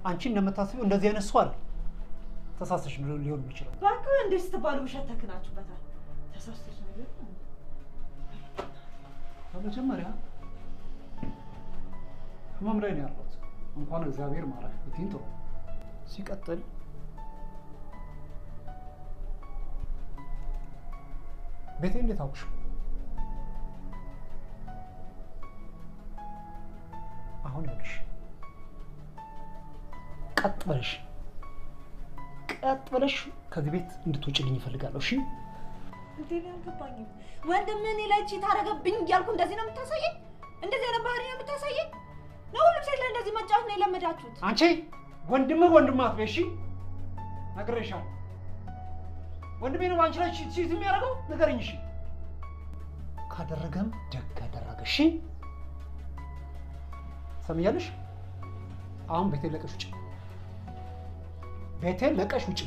አንቺ እንደምታስቢው እንደዚህ አይነት ሰው አይደለም። ተሳስተሽ ነው ሊሆን የሚችለው። እባክህ እንዴት ስትባሉ ውሸት ተክናችሁበታል። ተሳስተሽ ነው ሊሆን። በመጀመሪያ ህመም ላይ ነው ያለሁት። እንኳን እግዚአብሔር ማረህ ብትይኝ ጥሩ። ሲቀጥል ቤቴ እንዴት አውቅሽው? አሁን ይኸውልሽ ቀጥ ብለሽ ቀጥ ብለሽ ከዚህ ቤት እንድትወጪልኝ እፈልጋለሁ። እሺ? እንዴ አልገባኝም። ወንድምህ እኔ ላይ cheat አደረገብኝ እያልኩ እንደዚህ ነው የምታሳየኝ? እንደዚህ አይነት ባህሪ ነው የምታሳየኝ? ነው ሁሉም ሴት ላይ እንደዚህ መጫወት ነው የለመዳችሁት? አንቺ ወንድምህ ወንድምህ አትበይ። እሺ? ነግሬሻለሁ። ወንድሜ ነው አንቺ ላይ cheat የሚያደርገው? ንገረኝ። እሺ? ካደረገም ደግ አደረገ። እሺ? ሰምያለሽ? አሁን ቤቴን ለቀሽ ውጪ። ቤቴን ለቀሽ ውጪ።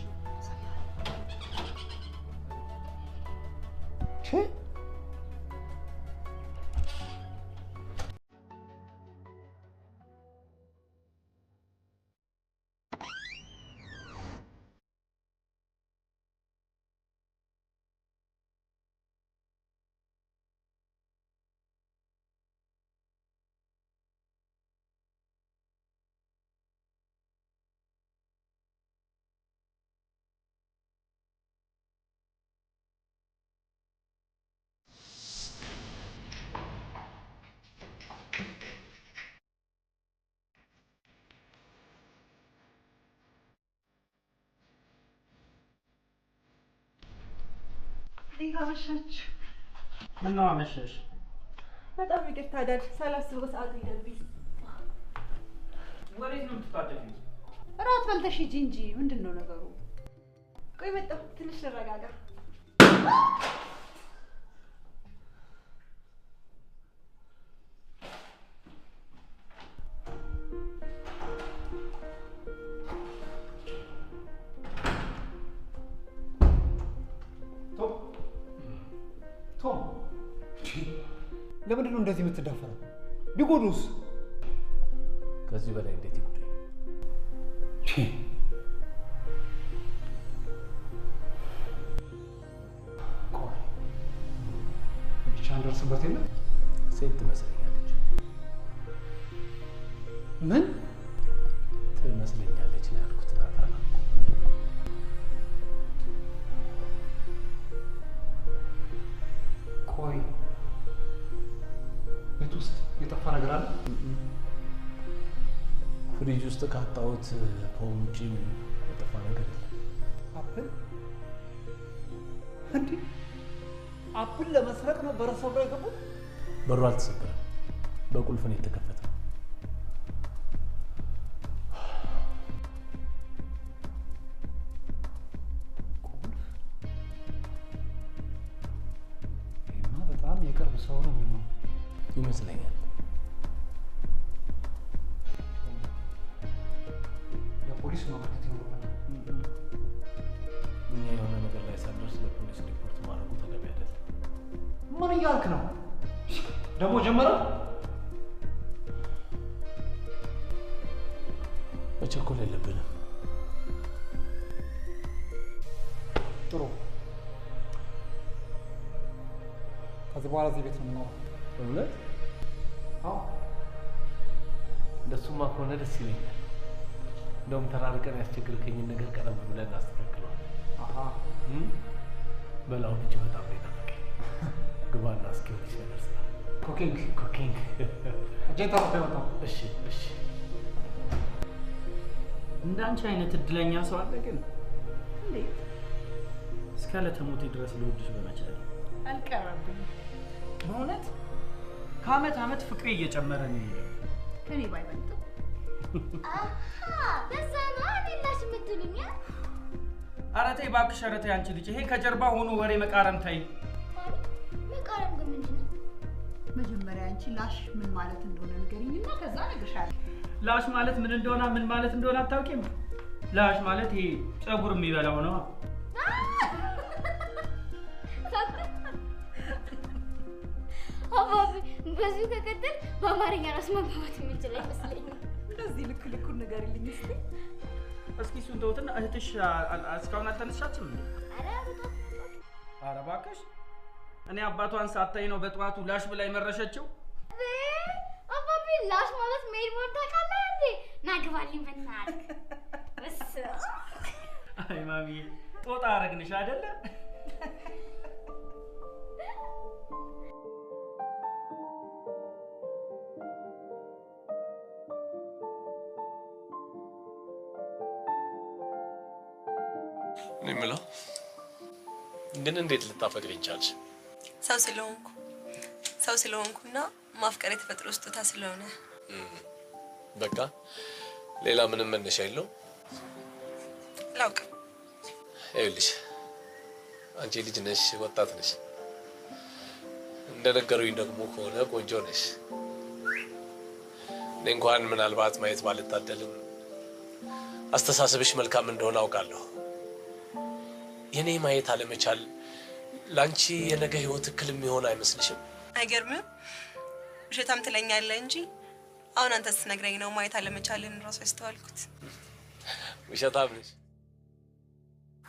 እንዴት አመሻችሁ? ምነው አመሸሽ? በጣም ይቅርታ Dad፣ ሳላስበው ሰዓቱ ሄደብኝ። ወዴት ነው የምትጣደፊው? እራት በልተሽ ሂጂ እንጂ ምንድን ነው ነገሩ? ቆይ መጣሁ፣ ትንሽ ልረጋጋ። ቶም ለምንድን ነው እንደዚህ የምትዳፈረው? ቢጎዱስ? ከዚህ በላይ እንዴት ይጉዳኝ? ቆይ ብቻ እንደርስበት የለ ሴት ትመስለኛለች። ምን ትመስለኛለች ነው ያልኩት። ናታን ቆይ ቤት ውስጥ የጠፋ ነገር አለ? ፍሪጅ ውስጥ ካጣሁት ፖም ውጪ የጠፋ ነገር የለም። Apple እንዴ? Apple ለመስረቅ ነው በር ሰብረው የገቡት? በሩ አልተሰበረም፣ በቁልፍ ነው የተከፈተው። ይሄማ በጣም የቅርብ ሰው ነው የሚሆነው ይመስለኛል። ለፖሊስ ማመልከት ይኖርብናል። እኛ የሆነ ነገር ላይ ሳንደርስ ለፖሊስ ሪፖርት ማድረጉ ተገቢ አይደለም። ምን እያልክ ነው ደግሞ? ጀመረ። መቸኮል የለብንም። ጥሩ። ከዚህ በኋላ እዚህ ቤት ነው የምኖረው። እውነት? አዎ። እንደሱማ ከሆነ ደስ ይለኛል። እንደውም ተራርቀን ያስቸግርከኝን ነገር ቀረብ ብለን እናስተካክለዋለን። አሃ በል አሁን እጅ በጣም ነው የናፈቀኝ። ግባና እስኪ ሆነች ነገር ስራ። Cooking Cooking። እጄን ታጥቤ መጣሁ። እሺ እሺ። እንዳንቺ አይነት እድለኛ ሰው አለ ግን? እንዴት እስከ ዕለተ ሞቴ ድረስ ልወድሽ በመቻሌ አልቀረብኝም። በእውነት ከአመት አመት ፍቅሬ እየጨመረ ነው የሄደው። ከኔ ባይበልጥም። አሃ በዛ ነው እኔ ላሽ የምትሉኝ? ኧረ ተይ እባክሽ፣ ኧረ ተይ አንቺ ልጅ፣ ይሄ ከጀርባ ሆኖ ወሬ መቃረም ተይ። መቃረም ግን ምንድን ነው? መጀመሪያ አንቺ ላሽ ምን ማለት እንደሆነ ንገሪኝና ከዛ እነግርሻለሁ። ላሽ ማለት ምን እንደሆነ ምን ማለት እንደሆነ አታውቂም? ላሽ ማለት ይሄ ፀጉር የሚበላው ነው። አባቢ በዚሁ ከቀጠል በአማርኛ ራስ መግባባት የምንችል አይመስለኝም። እንደዚህ ልክ ልኩን ንገሪልኝ እስኪ። እስኪ እሱን ተውትና እህትሽ እስካሁን አልተነሳችም እንዴ? ኧረ በጧት ኧረ እባክሽ እኔ አባቷን ሳታይ ነው በጠዋቱ ላሽ ብላ የመረሸችው። አባቢ ላሽ ማለት መሄድ መሆን ታውቃለህ? እንዴ? ና ግባልኝ በእናትህ። አይ ማሚዬ ጦጣ አረግንሽ አይደለ? እኔ የምለው ግን እንዴት ልታፈቅሪኝ ቻልሽ? ሰው ስለሆንኩና ማፍቀር የተፈጥሮ ስጦታ ስለሆነ። በቃ ሌላ ምንም መነሻ የለውም? አላውቅም። ይኸውልሽ አንቺ ልጅ ነሽ፣ ወጣት ነሽ። እንደነገሩኝ ደግሞ ከሆነ ቆንጆ ነሽ። እኔ እንኳን ምናልባት ማየት ባልታደልም አስተሳሰብሽ መልካም እንደሆነ አውቃለሁ። የኔ ማየት አለመቻል ላንቺ የነገ ህይወት እክል የሚሆን አይመስልሽም? አይገርምም? ውሸታም ትለኛለህ እንጂ አሁን አንተ ስትነግረኝ ነው ማየት አለመቻልን እራሱ ያስተዋልኩት። ውሸታም ነሽ።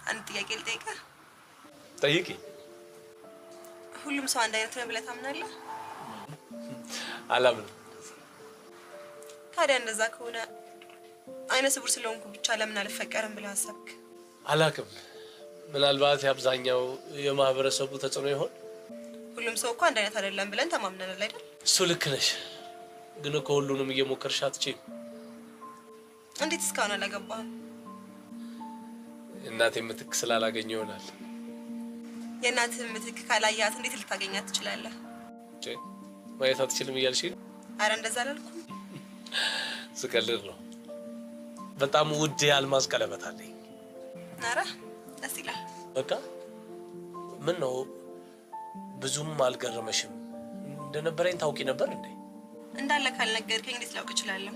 አንድ ጥያቄ ልጠይቅህ? ጠይቂ። ሁሉም ሰው አንድ አይነት ነው ብለህ ታምናለህ? አላምንም። ታዲያ እንደዛ ከሆነ አይነ ስውር ስለሆንኩ ብቻ ለምን አልፈቀርም ብለህ አሰብክ? አላውቅም። ምናልባት የአብዛኛው የማህበረሰቡ ተጽዕኖ ይሆን? ሁሉም ሰው እኮ አንድ አይነት አይደለም ብለን ተማምነናል አይደል? እሱ ልክ ነሽ፣ ግን እኮ ሁሉንም እየሞከርሽ አትችይም። እንዴት እስካሁን አላገባህም? እናቴ ምትክ ስላላገኘ ይሆናል። የእናትህን ምትክ ካላያት እንዴት ልታገኛት ትችላለህ? ማየት አትችልም እያልሽ? አረ እንደዛ አላልኩም። ስቀልድ ነው። በጣም ውድ የአልማዝ ቀለበት አለኝ። አረ ደስ ይላል። በቃ ምን ነው ብዙም አልገረመሽም? እንደነበረኝ ታውቂ ነበር እንዴ? እንዳለ ካልነገርከኝ እንዴት ላውቅ እችላለሁ?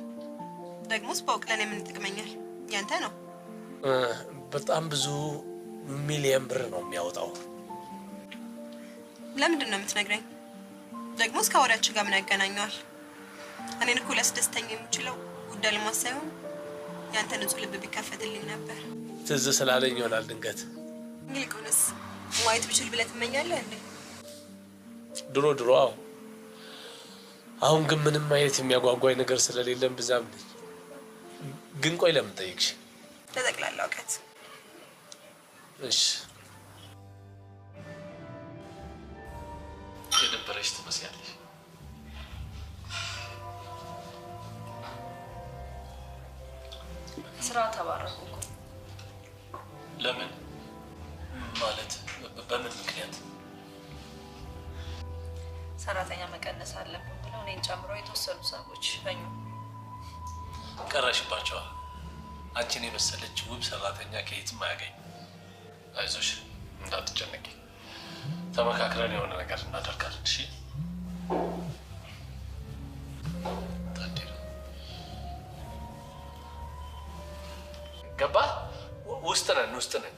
ደግሞስ ባውቅ ለእኔ ምን ይጠቅመኛል? ያንተ ነው። በጣም ብዙ ሚሊየን ብር ነው የሚያወጣው። ለምንድን ነው የምትነግረኝ? ደግሞስ ከወሬያችን ጋር ምን ያገናኘዋል? እኔን እኮ ሊያስደስተኝ የሚችለው ውድ አልማዝ ሳይሆን ያንተ ንጹህ ልብ ቢከፈትልኝ ነበር። ትዝ ስላለኝ ይሆናል ድንገት። ይልቁንስ ማየት ብችል ብለህ ትመኛለህ እንዴ? ድሮ ድሮ አዎ። አሁን ግን ምንም ማየት የሚያጓጓኝ ነገር ስለሌለም ብዛም ነኝ። ግን ቆይ ለምን ጠየቅሽ? ለጠቅላላ እውቀት። እሺ የደበረሽ ትመስያለሽ። ስራ ተባረኩ እኮ። ለምን ማለት በምን ምክንያት? ሰራተኛ መቀነስ አለብን ብለው እኔን ጨምሮ የተወሰኑ ሰዎች ሸኙ። ቀረሽባቸዋል። አንቺን የመሰለች ውብ ሰራተኛ ከየትም አያገኙ። አይዞሽ፣ እንዳትጨነቂ። ተመካክረን የሆነ ነገር እናደርጋለን። እሺ ገባ? ውስጥ ነን፣ ውስጥ ነን።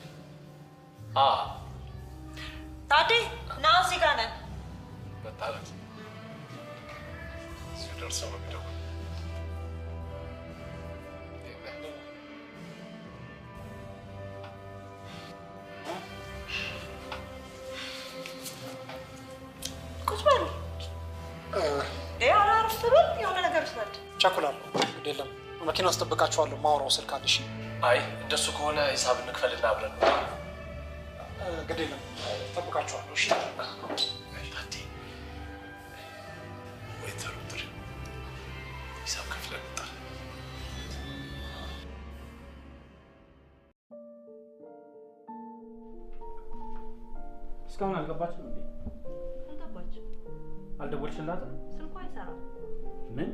ታዴ ና፣ እዚህ ጋር ነን። መታረቅ እዚሁ ደርሰው ነው የሚደውለው። ቁጭ በል። ኧረ አረፍ በል፣ የሆነ ነገር ውሰድ። ቸኩላለሁ። ግድ የለም መኪና ውስጥ እጠብቃችኋለሁ። ማውራው ስልክ አለ። እሺ። አይ እንደሱ ከሆነ ሂሳብ እንክፈልና አብረን። ግድ የለም እጠብቃችኋለሁ። እሺ። ታዴ waiter ኡ ጥሪ፣ ሂሳብ ከፍለን እንውጣ። እስካሁን አልገባችም እንዴ? አልገባችም። አልደወልሽላትም? ስልኳ አይሰራም። ምን?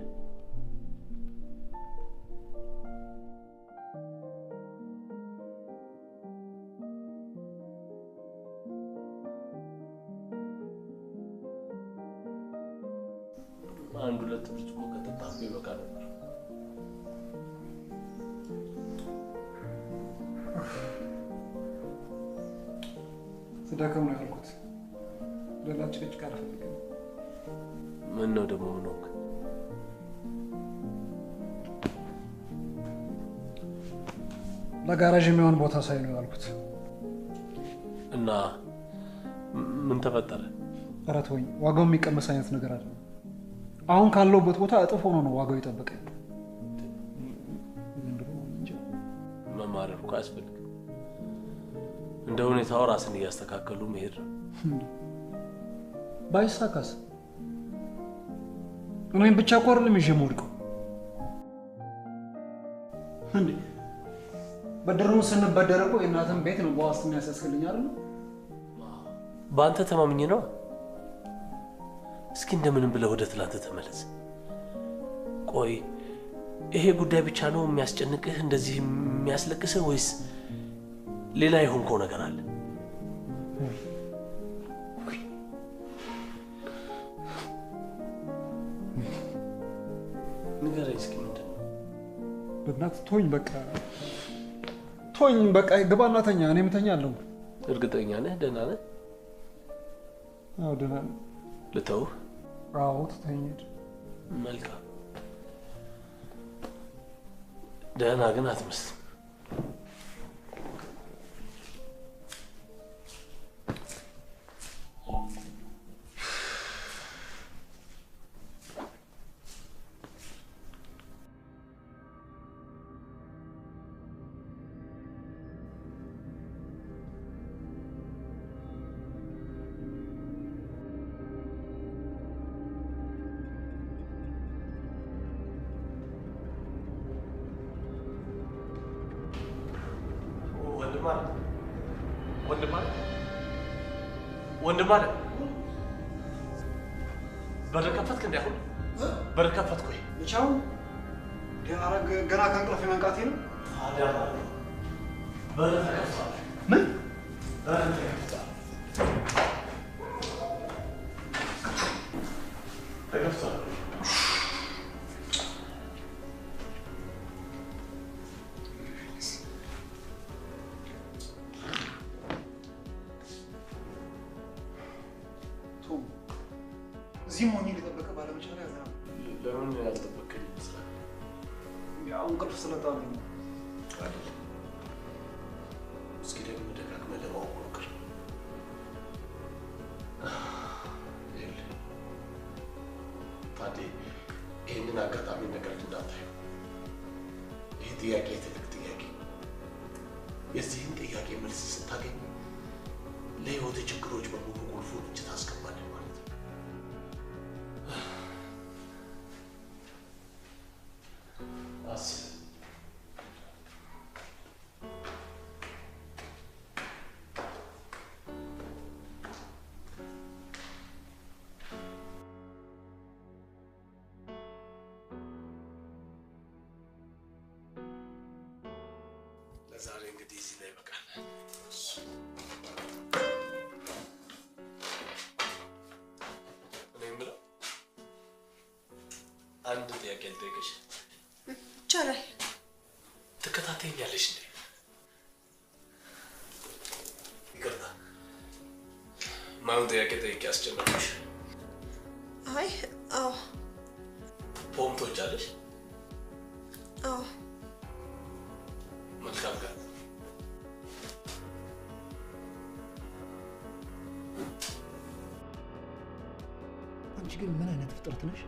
አንድ ሁለት ብርጭቆ ከጠጣሁ ይበቃ ነበር። ስደክም ነው ያልኩት። ሌላ ጭቅጭቅ አልፈልግም። ምን ነው ደግሞ ምን ሆንክ? ለጋራዥ የሚሆን ቦታ ሳይ ነው ያልኩት። እና ምን ተፈጠረ? ኧረ ተወኝ። ዋጋው የሚቀመስ አይነት ነገር አይደለም። አሁን ካለሁበት ቦታ እጥፍ ሆኖ ነው ዋጋው የጠበቀኝ። እኮ አያስፈልግም። እንደ ሁኔታው ራስን እያስተካከሉ መሄድ ነው። ባይሳካስ? እኔም ብቻ እኮ አይደለም ይዤ የምወድቀው። እንዴ በድሩን ስንበደር እኮ የእናትህን ቤት ነው በዋስትና ያስያዝክልኝ አይደል? በአንተ ተማምኜ ነው። እስኪ እንደምንም ብለህ ወደ ትላንት ተመለስ። ቆይ ይሄ ጉዳይ ብቻ ነው የሚያስጨንቅህ፣ እንደዚህ የሚያስለቅስህ ወይስ ሌላ የሆንከው ነገር አለ? ንገረኝ እስኪ ምንድን ነው? በእናትህ ተወኝ፣ በቃ ተወኝ፣ በቃ ግባና ተኛ። እኔም እተኛለሁ። እርግጠኛ ነህ? ደህና ነህ? አዎ ደህና ነኝ። ልተውህ? አዎ ትተኸኝ ሂድ። መልካም። ደህና ግን አትመስልም። ወንድም አለ በር ከፈትክ? እንደ አሁን በር ከፈትክ ወይ? ብቻውን ገና ከእንቅልፍ መንቃቴ ነው። በር ተከፍቷል። ምን በር ተከፍቷል? ተከፍቷል። እዚህም ሆኜ ሊጠበቅህ ባለመቻሌ ያዝናል። ለምን ያልጠበቅከኝ ይመስላል? ያው እንቅልፍ ስለጣለኝ ነው። አይደለም። እስኪ ደግሞ ደጋግመህ ለማወቅ ሞክር። ይኸውልህ ታዴ፣ ይህንን አጋጣሚ ነገር እንዳታየው። ይህ ጥያቄ ትልቅ ጥያቄ። የዚህን ጥያቄ መልስ ስታገኝ ለህይወት ችግሮች በሙሉ ቁልፉን እጅ ታስገባለህ ማለት ነው። አስብ። ለዛሬ እንግዲህ እዚህ ላይ ይበቃል። እኔ የምለው አንድ ጥያቄ ልጠይቅሽ። ይቻላል። ትከታተይኛለሽ እንዴ? ይቅርታ፣ ማን ጥያቄ ጠይቄ አስጨነቅኩሽ? አይ አዎ። ፖም ትወጃለሽ? አዎ። መልካም ቀን። አንቺ ግን ምን አይነት ፍጥረት ነሽ?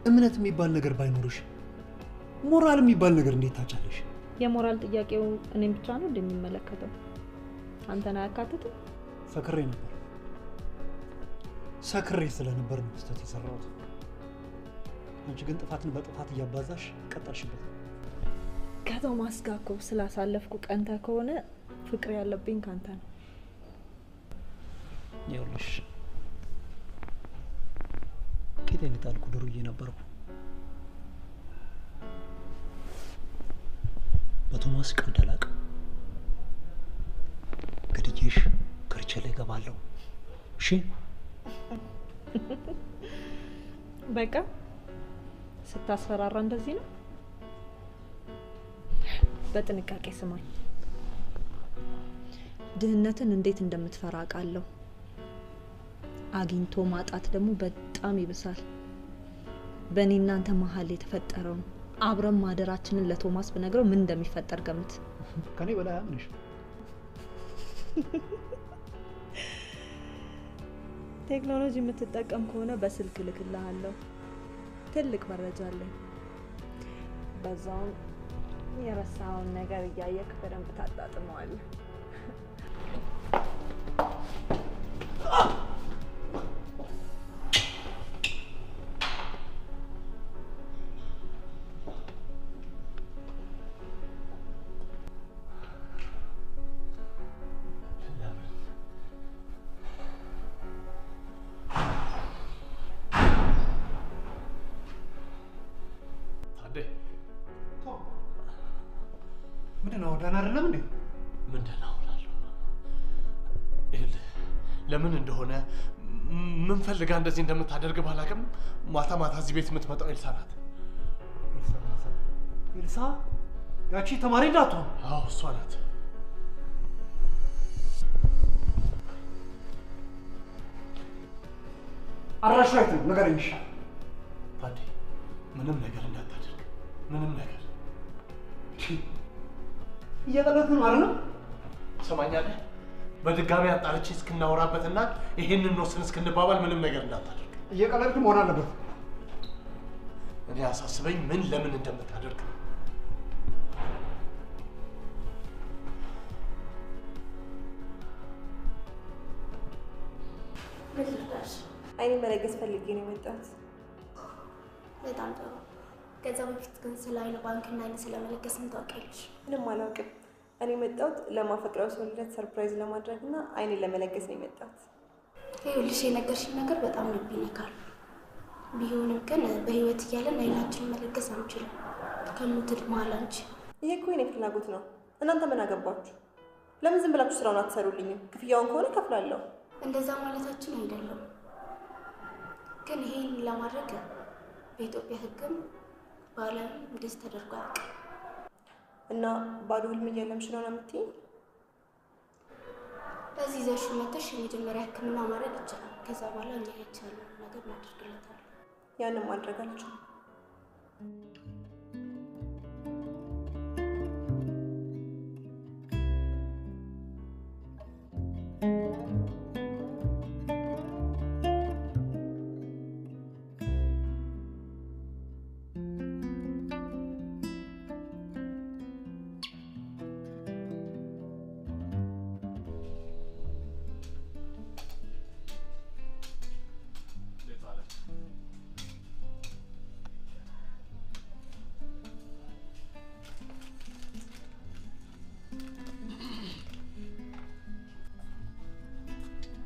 እምነት የሚባል ነገር ባይኖርሽ ሞራል የሚባል ነገር እንዴት ታጫለሽ? የሞራል ጥያቄው እኔም ብቻ ነው እንደሚመለከተው አንተን አያካትትም? ሰክሬ ነበር። ሰክሬ ስለነበር ነው ስህተት የሰራሁት። አንቺ ግን ጥፋትን በጥፋት እያባዛሽ ቀጠልሽበት። ከቶማስ ጋር እኮ ስላሳለፍኩ ቀንተ ከሆነ ፍቅር ያለብኝ ካንተ ነው። ይኸውልሽ ቄጤን የጣልኩ ዱርዬ ነበርኩ። በቶማስ ቀልድ አላውቅም። ገድዬሽ ከርቸሌ እገባለሁ። እሺ በቃ ስታስፈራራ እንደዚህ ነው። በጥንቃቄ ስማኝ። ድህነትን እንዴት እንደምትፈራ አውቃለሁ። አግኝቶ ማጣት ደግሞ በጣም ይብሳል። በእኔ እናንተ መሀል የተፈጠረውን አብረን ማደራችንን ለቶማስ ብነግረው ምን እንደሚፈጠር ገምት። ከኔ በላይ አምንሽ። ቴክኖሎጂ የምትጠቀም ከሆነ በስልክ እልክልሃለሁ። ትልቅ መረጃ አለኝ። በዛውም የረሳኸውን ነገር እያየክ በደንብ ታጣጥመዋለህ። ምንድነው? ደህና አይደለም እንዴ? ምን ደህና እሆናለሁ? ይኸውልህ ለምን እንደሆነ ምን ፈልጋ እንደዚህ እንደምታደርግ ባላውቅም ማታ ማታ እዚህ ቤት የምትመጣው ኤልሳ ናት። ኤልሳ ያቺ ተማሪ እንዳትሆን? አዎ እሷ ናት። አድራሻዋ የት ነው? ንገረኝ። እሺ ታዴ፣ ምንም ነገር እንዳታደርግ፣ ምንም ነገር። እየቀለድክ ነው አይደል? ትሰማኛለህ? በድጋሚ አጣርቼ እስክናወራበትና ይሄንን እንወስን እስክንባባል ምንም ነገር እንዳታደርግ። እየቀለድክ መሆን አለበት። እኔ አሳስበኝ ምን ለምን እንደምታደርግ። ምን ልርዳሽ? አይኔን መለገስ ፈልጌ ነው የመጣሁት። በጣም ጥሩ። ከዛ በፊት ግን ስለ አይን ባንክና አይን ስለመለገስ ምን ታውቂያለሽ? ምንም አላውቅም። እኔ የመጣሁት ለማፈቅረው ሰው ልደት surprise ለማድረግ እና አይኔን ለመለገስ ነው የመጣሁት። ይኸውልሽ የነገርሽኝ ነገር በጣም ልብ ይነካል። ቢሆንም ግን በህይወት እያለን አይናችንን መለገስ አንችልም። ከሞት መሀል አንቺ። ይሄ እኮ የኔ ፍላጎት ነው። እናንተ ምን አገባችሁ? ለምን ዝም ብላችሁ ስራውን አትሰሩልኝም? ክፍያውን ከሆነ እከፍላለሁ። እንደዛ ማለታችን አይደለም፣ ግን ይሄን ለማድረግ በኢትዮጵያ ሕግም በዓለም እንደዚህ ተደርጎ አያውቅም። እና ባዶ ህልም እያለምሽ ነው የምትይኝ? በዚህ ይዘሽው መተሽ የመጀመሪያ ሕክምና ማድረግ ይቻላል። ከዛ በኋላ እኛ የቻልነውን ነገር እናደርግለታለን። ያንን ማድረግ አልችልም።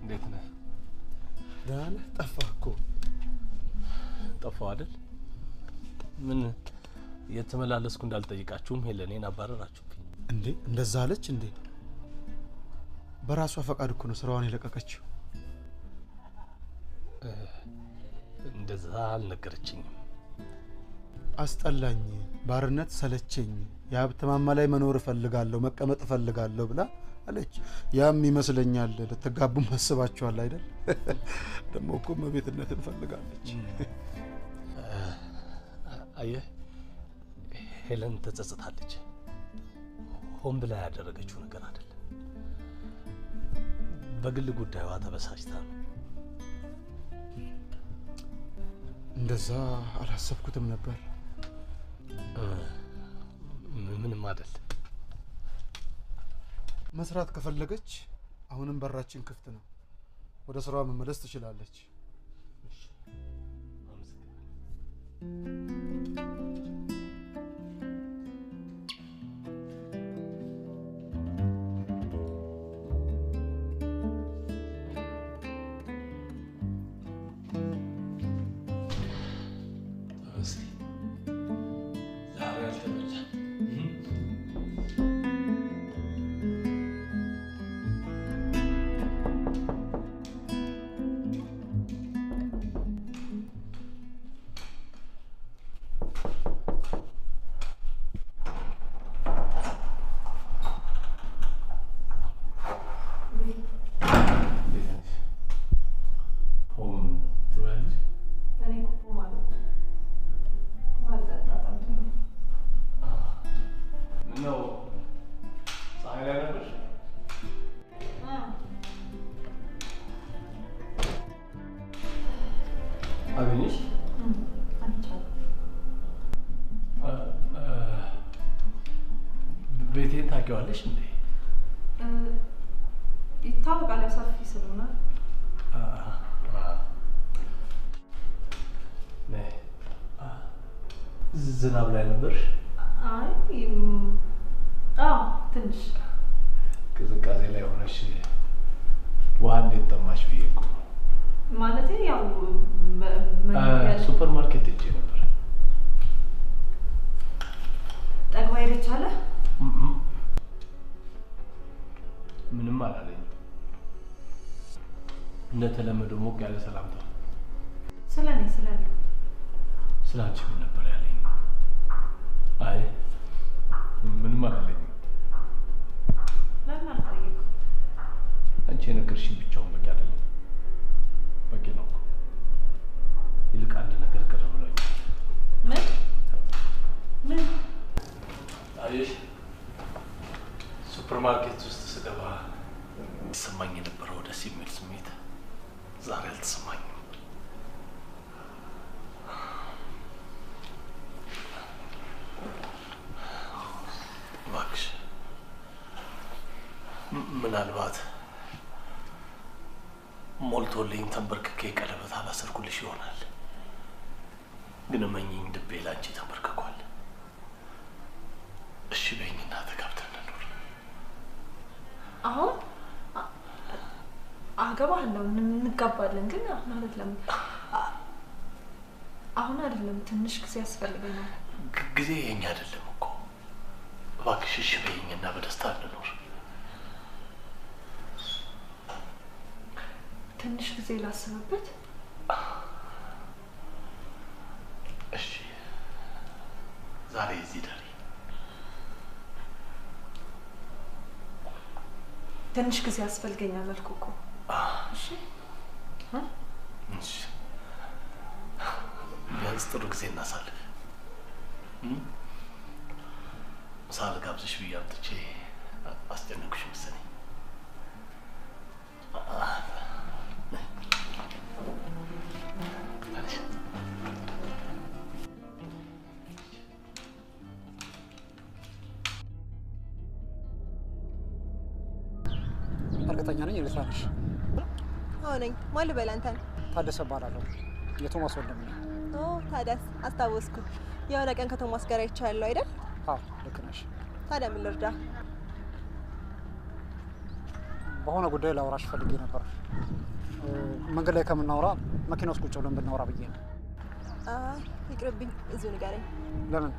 እንዴት ነህ? ደህና ነህ? ጠፋህ እኮ። ጠፋሁ አይደል? ምን የተመላለስኩ እንዳልጠይቃችሁም ሄለኔን አባረራችሁብኝ። እንዴ እንደዛ አለች እንዴ? በራሷ ፈቃድ እኮ ነው ስራዋን የለቀቀችው። እንደዛ አልነገረችኝም። አስጠላኝ፣ ባርነት ሰለቸኝ፣ የሀብት ማማ ላይ መኖር እፈልጋለሁ፣ መቀመጥ እፈልጋለሁ ብላ አለች። ያም ይመስለኛል ልትጋቡ ማስባችኋል አይደል? ደግሞ እኮ እመቤትነትን ፈልጋለች። አየህ ሄለን ተጸጽታለች። ሆን ብላ ያደረገችው ነገር አይደለም። በግል ጉዳዩዋ ተበሳጭታ ነው። እንደዛ አላሰብኩትም ነበር። ምንም አይደል። መስራት ከፈለገች አሁንም በራችን ክፍት ነው። ወደ ስራዋ መመለስ ትችላለች። ዛሬ አልተበላም። አገኘሽ? ታውቂዋለሽ እንዴ? ይታወቃል፣ ያው ሰፊ ስለሆነ። ዝናብ ላይ ነበርሽ? አይ አዎ፣ ትንሽ ቅዝቃዜ ላይ ሆነሽ ውሃ እንዴት ጠማሽ ብዬ እኮ። ማለቴ ያው ሱፐር ማርኬት ሄጄ ነበር። ጠግባ ሄደች አለ? ምንም አላለኝም። እንደተለመደው ሞቅ ያለ ሰላምታ። ስለኔ ስለ አንቺ ምን ነበር ያለኝ? አይ ምንም አላለኝም። ለምን አልጠየኩም? አንቺ የነገርሽኝ ብቻውን በቂ አይደለም። በቂ ነው እኮ። ይልቅ አንድ ነገር ቅር ብሎኛል። ምን ምን? አየሽ፣ ሱፐር ማርኬት ውስጥ ስገባ ይሰማኝ የነበረው ደስ የሚል ስሜት ዛሬ አልተሰማኝም። እባክሽ ምናልባት ሞልቶልኝ ተንበርክኬ ቀለበት አላሰርኩልሽ ይሆናል፣ ግን እመኚኝ ልቤ ላንቺ ተንበርክኳል። እሺ በይኝና ተጋብተን እንኖር። አሁን አገባለሁ፣ እንጋባለን፣ ግን አሁን አይደለም። አሁን አይደለም፣ ትንሽ ጊዜ ያስፈልገናል። ጊዜ የኛ አይደለም እኮ። እባክሽ እሺ በይኝና በደስታ እንኖር። ትንሽ ጊዜ ላስብበት። እሺ፣ ዛሬ እዚህ ደሪ። ትንሽ ጊዜ ያስፈልገኛል አልኩህ እኮ። እሺ እሺ፣ ቢያንስ ጥሩ ጊዜ እናሳልፍ። ምሳ ልጋብዝሽ ብዬ አምጥቼ አስጨነቅኩሽ መሰለኝ። እርግጠኛ ነኝ ኤርትራ ነሽ። አዎ ነኝ። ማን ልበል አንተን? ታደሰ እባላለሁ። የቶማስ ወንድም ነኝ። ኦ ታዲያስ፣ አስታወስኩ። የሆነ ቀን ከቶማስ ጋር አይቻለሁ አይደል? አዎ ልክ ነሽ። ታዲያ ምን ልርዳ? በሆነ ጉዳይ ላወራሽ ፈልጌ ነበር። መንገድ ላይ ከምናወራ መኪና ውስጥ ቁጭ ብለን ብናወራ ብዬ ነው። አይ ይቅርብኝ፣ እዚሁ ንገረኝ። ለምን?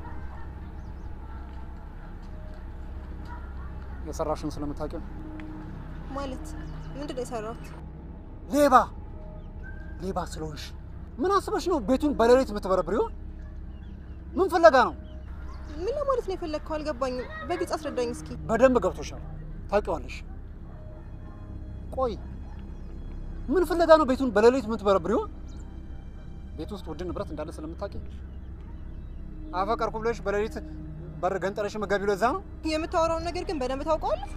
የሰራሽውን ስለምታውቂው። ማለት ምንድን ነው የሰራሁት? ሌባ ሌባ ስለሆንሽ ምን አስበሽ ነው ቤቱን በሌሊት የምትበረብሪው? ምን ፍለጋ ነው? ምን ለማለት ነው የፈለግከው? አልገባኝም። በግልጽ አስረዳኝ እስኪ። በደንብ ገብቶሻል፣ ታውቂዋለሽ። ቆይ ምን ፍለጋ ነው ቤቱን በሌሊት የምትበረብሪው? ቤት ውስጥ ውድ ንብረት እንዳለ ስለምታውቂ አፈቀርኩ ብለሽ በሌሊት በር ገንጠለሽ መጋቢው ለዛ ነው። የምታወራውን ነገር ግን በደንብ ታውቀዋለህ?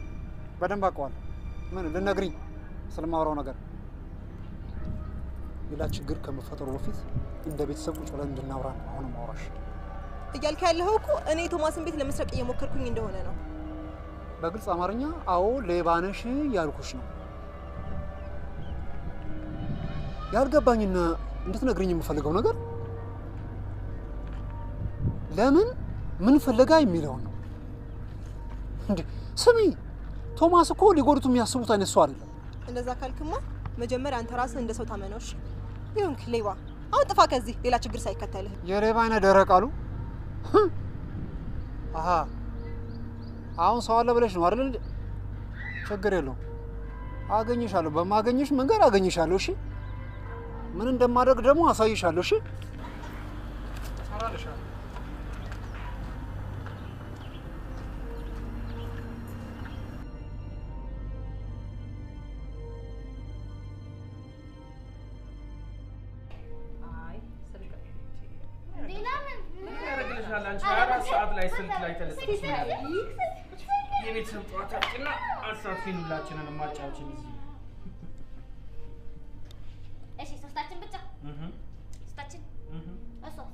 በደንብ አውቀዋለሁ። ምን ልነግሪኝ ስለማወራው ነገር? ሌላ ችግር ከመፈጠሩ በፊት እንደ ቤተሰብ ቁጭ ብለን እንድናወራ ነው አሁን ማውራሽ። እያልክ ያለኸው እኮ እኔ ቶማስን ቤት ለመስረቅ እየሞከርኩኝ እንደሆነ ነው። በግልጽ አማርኛ አዎ ሌባ ነሽ ያልኩሽ ነው። ያልገባኝና እንድትነግሪኝ የምፈልገው ነገር ለምን ምን ፍለጋ የሚለውን ነው። እንዴ ስሚ፣ ቶማስ እኮ ሊጎዱት የሚያስቡት አይነት ሰው አይደለም። እንደዛ ካልክማ መጀመሪያ አንተ ራስህ እንደ ሰው ታመነው። እሺ ይሁንክ ሌባ። አሁን ጥፋ ከዚህ ሌላ ችግር ሳይከተልህ። የሌባ አይነ ደረቅ አሉ። አሃ አሁን ሰው አለ ብለሽ ነው አይደል? ችግር የለውም አገኝሻለሁ። በማገኝሽ መንገድ አገኝሻለሁ። እሺ ምን እንደማደርግ ደግሞ አሳይሻለሁ። እሺ ሰራልሻለሁ። ሰዓት ላይ ስልክ ላይ ተለጥፈሽ የቤተሰብ ጨዋታ እና አሳፊን ሁላችንን ማጫወችን እዚህ። እሺ ሶስታችን ብቻ ሶስታችን። እሷስ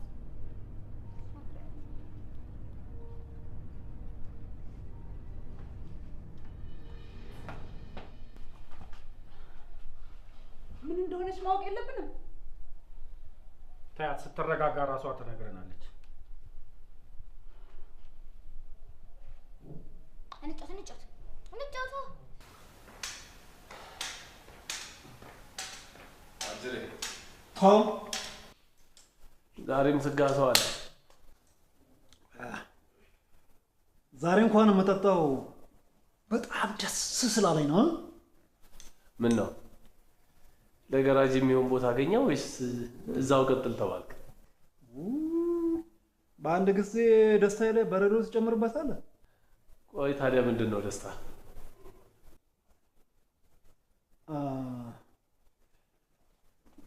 ማወቅ የለብንም? ታያት ስትረጋጋ ራሷ ትነግረናለች። እንጫወት እንጫወት እንጫወት። አጅሬ ቶም ዛሬም ትጋሰዋለህ። ዛሬ እንኳን የምጠጣው በጣም ደስ ስላለኝ ነው። ምን ነው ለገራጅ የሚሆን ቦታ አገኘ ወይስ እዛው ቀጥል ተባልክ? በአንድ ጊዜ ደስታዬ ላይ በረዶ ትጨምርበታለህ። ቆይ ታዲያ ምንድን ነው ደስታ?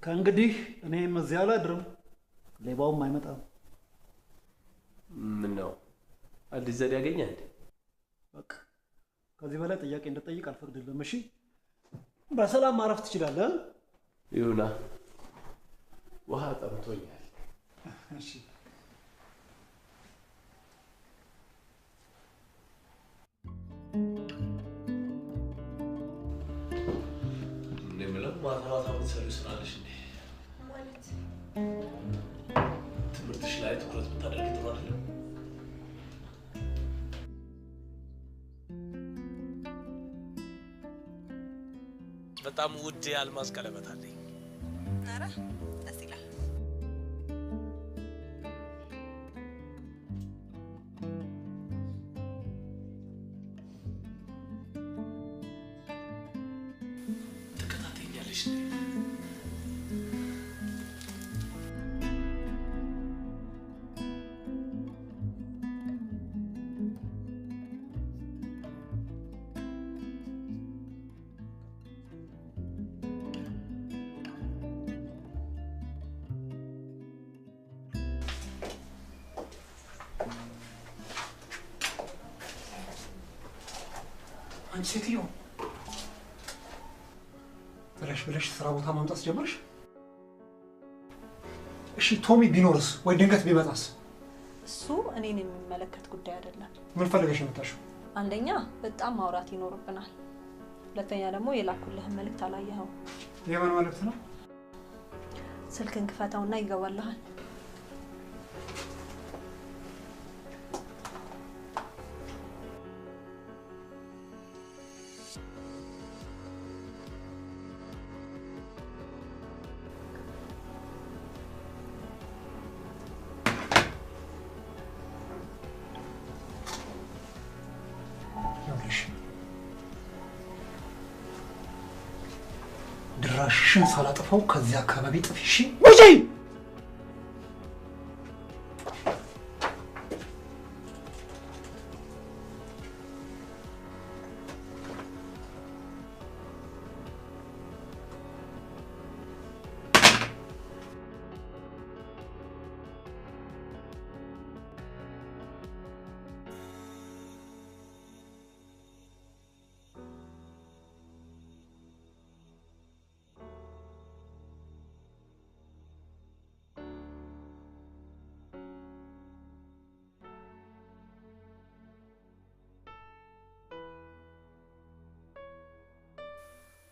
ከእንግዲህ እኔም እዚያ አላድርም፣ ሌባውም አይመጣም። ምን ነው አዲስ ዘዴ ያገኘህ እንዴ? በቃ ከዚህ በላይ ጥያቄ እንድጠይቅ አልፈቅድልህም። እሺ በሰላም ማረፍ ትችላለህ። ይሁና፣ ውሃ ጠምቶኛል። እሺ እኔ የምለው ማታ ማታ የምትሰሪው ስራ አለሽ እንዴ? ማለት ትምህርትሽ ላይ ትኩረት ብታደርጊ ጥሩ አይደለም? በጣም ውድ የአልማዝ ቀለበት አለኝ። ኧረ ደስ ይላል። ትከታተኛለሽ እንዴ? አንቺ ሴትዮ ብለሽ ብለሽ ስራ ቦታ ማምጣት ጀመርሽ? እሺ ቶሚ ቢኖርስ ወይ ድንገት ቢመጣስ? እሱ እኔን የሚመለከት ጉዳይ አይደለም። ምን ፈልገሽ የመጣሽው? አንደኛ በጣም ማውራት ይኖርብናል። ሁለተኛ ደግሞ የላኩልህን መልእክት አላየኸውም። የምን መልእክት ነው? ስልክን ክፈተውና ይገባልሃል። ድራሽሽን ሳላጥፈው ከዚህ አካባቢ ጥፊ። እሺ ውጪ!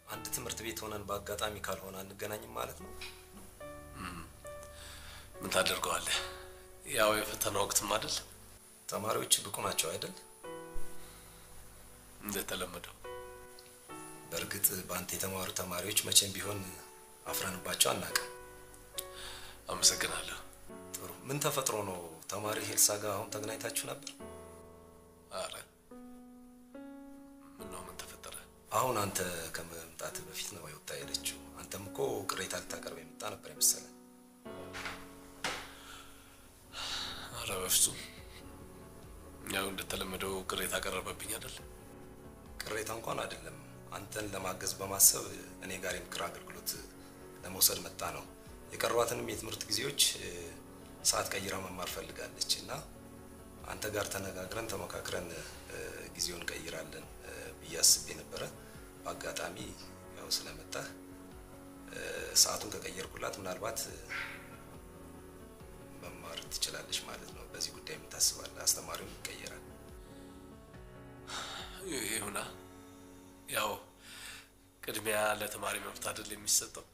አንድ ትምህርት ቤት ሆነን በአጋጣሚ ካልሆነ አንገናኝም ማለት ነው። ምን ታደርገዋለህ? ያው የፈተና ወቅትም አይደል? ተማሪዎች ብቁ ናቸው አይደል? እንደተለመደው። በእርግጥ በአንተ የተማሩ ተማሪዎች መቼም ቢሆን አፍረንባቸው አናውቅም። አመሰግናለሁ። ጥሩ። ምን ተፈጥሮ ነው ተማሪ ኤልሳ ጋር አሁን ተገናኝታችሁ ነበር? አረ ምነው፣ ምን ተፈጠረ? አሁን አንተ ከመምጣት በፊት ነው የወጣ ሄደችው። አንተም እኮ ቅሬታ ልታቀርብ የመጣ ነበር የመሰለኝ። አረ በፍጹም፣ ያው እንደተለመደው ቅሬታ ቀረበብኝ አይደል? ቅሬታ እንኳን አይደለም፣ አንተን ለማገዝ በማሰብ እኔ ጋር የምክር አገልግሎት ለመውሰድ መጣ ነው። የቀሯትንም የትምህርት ጊዜዎች ሰዓት ቀይራ መማር ፈልጋለች እና አንተ ጋር ተነጋግረን ተመካክረን ጊዜውን ቀይራለን ብዬ አስቤ ነበረ። በአጋጣሚ ያው ስለመጣህ ሰዓቱን ከቀየርኩላት ምናልባት መማር ትችላለች ማለት ነው። በዚህ ጉዳይ ምን ታስባለህ? አስተማሪውም ይቀየራል። ይሁና፣ ያው ቅድሚያ ለተማሪ መብት አይደል የሚሰጠው?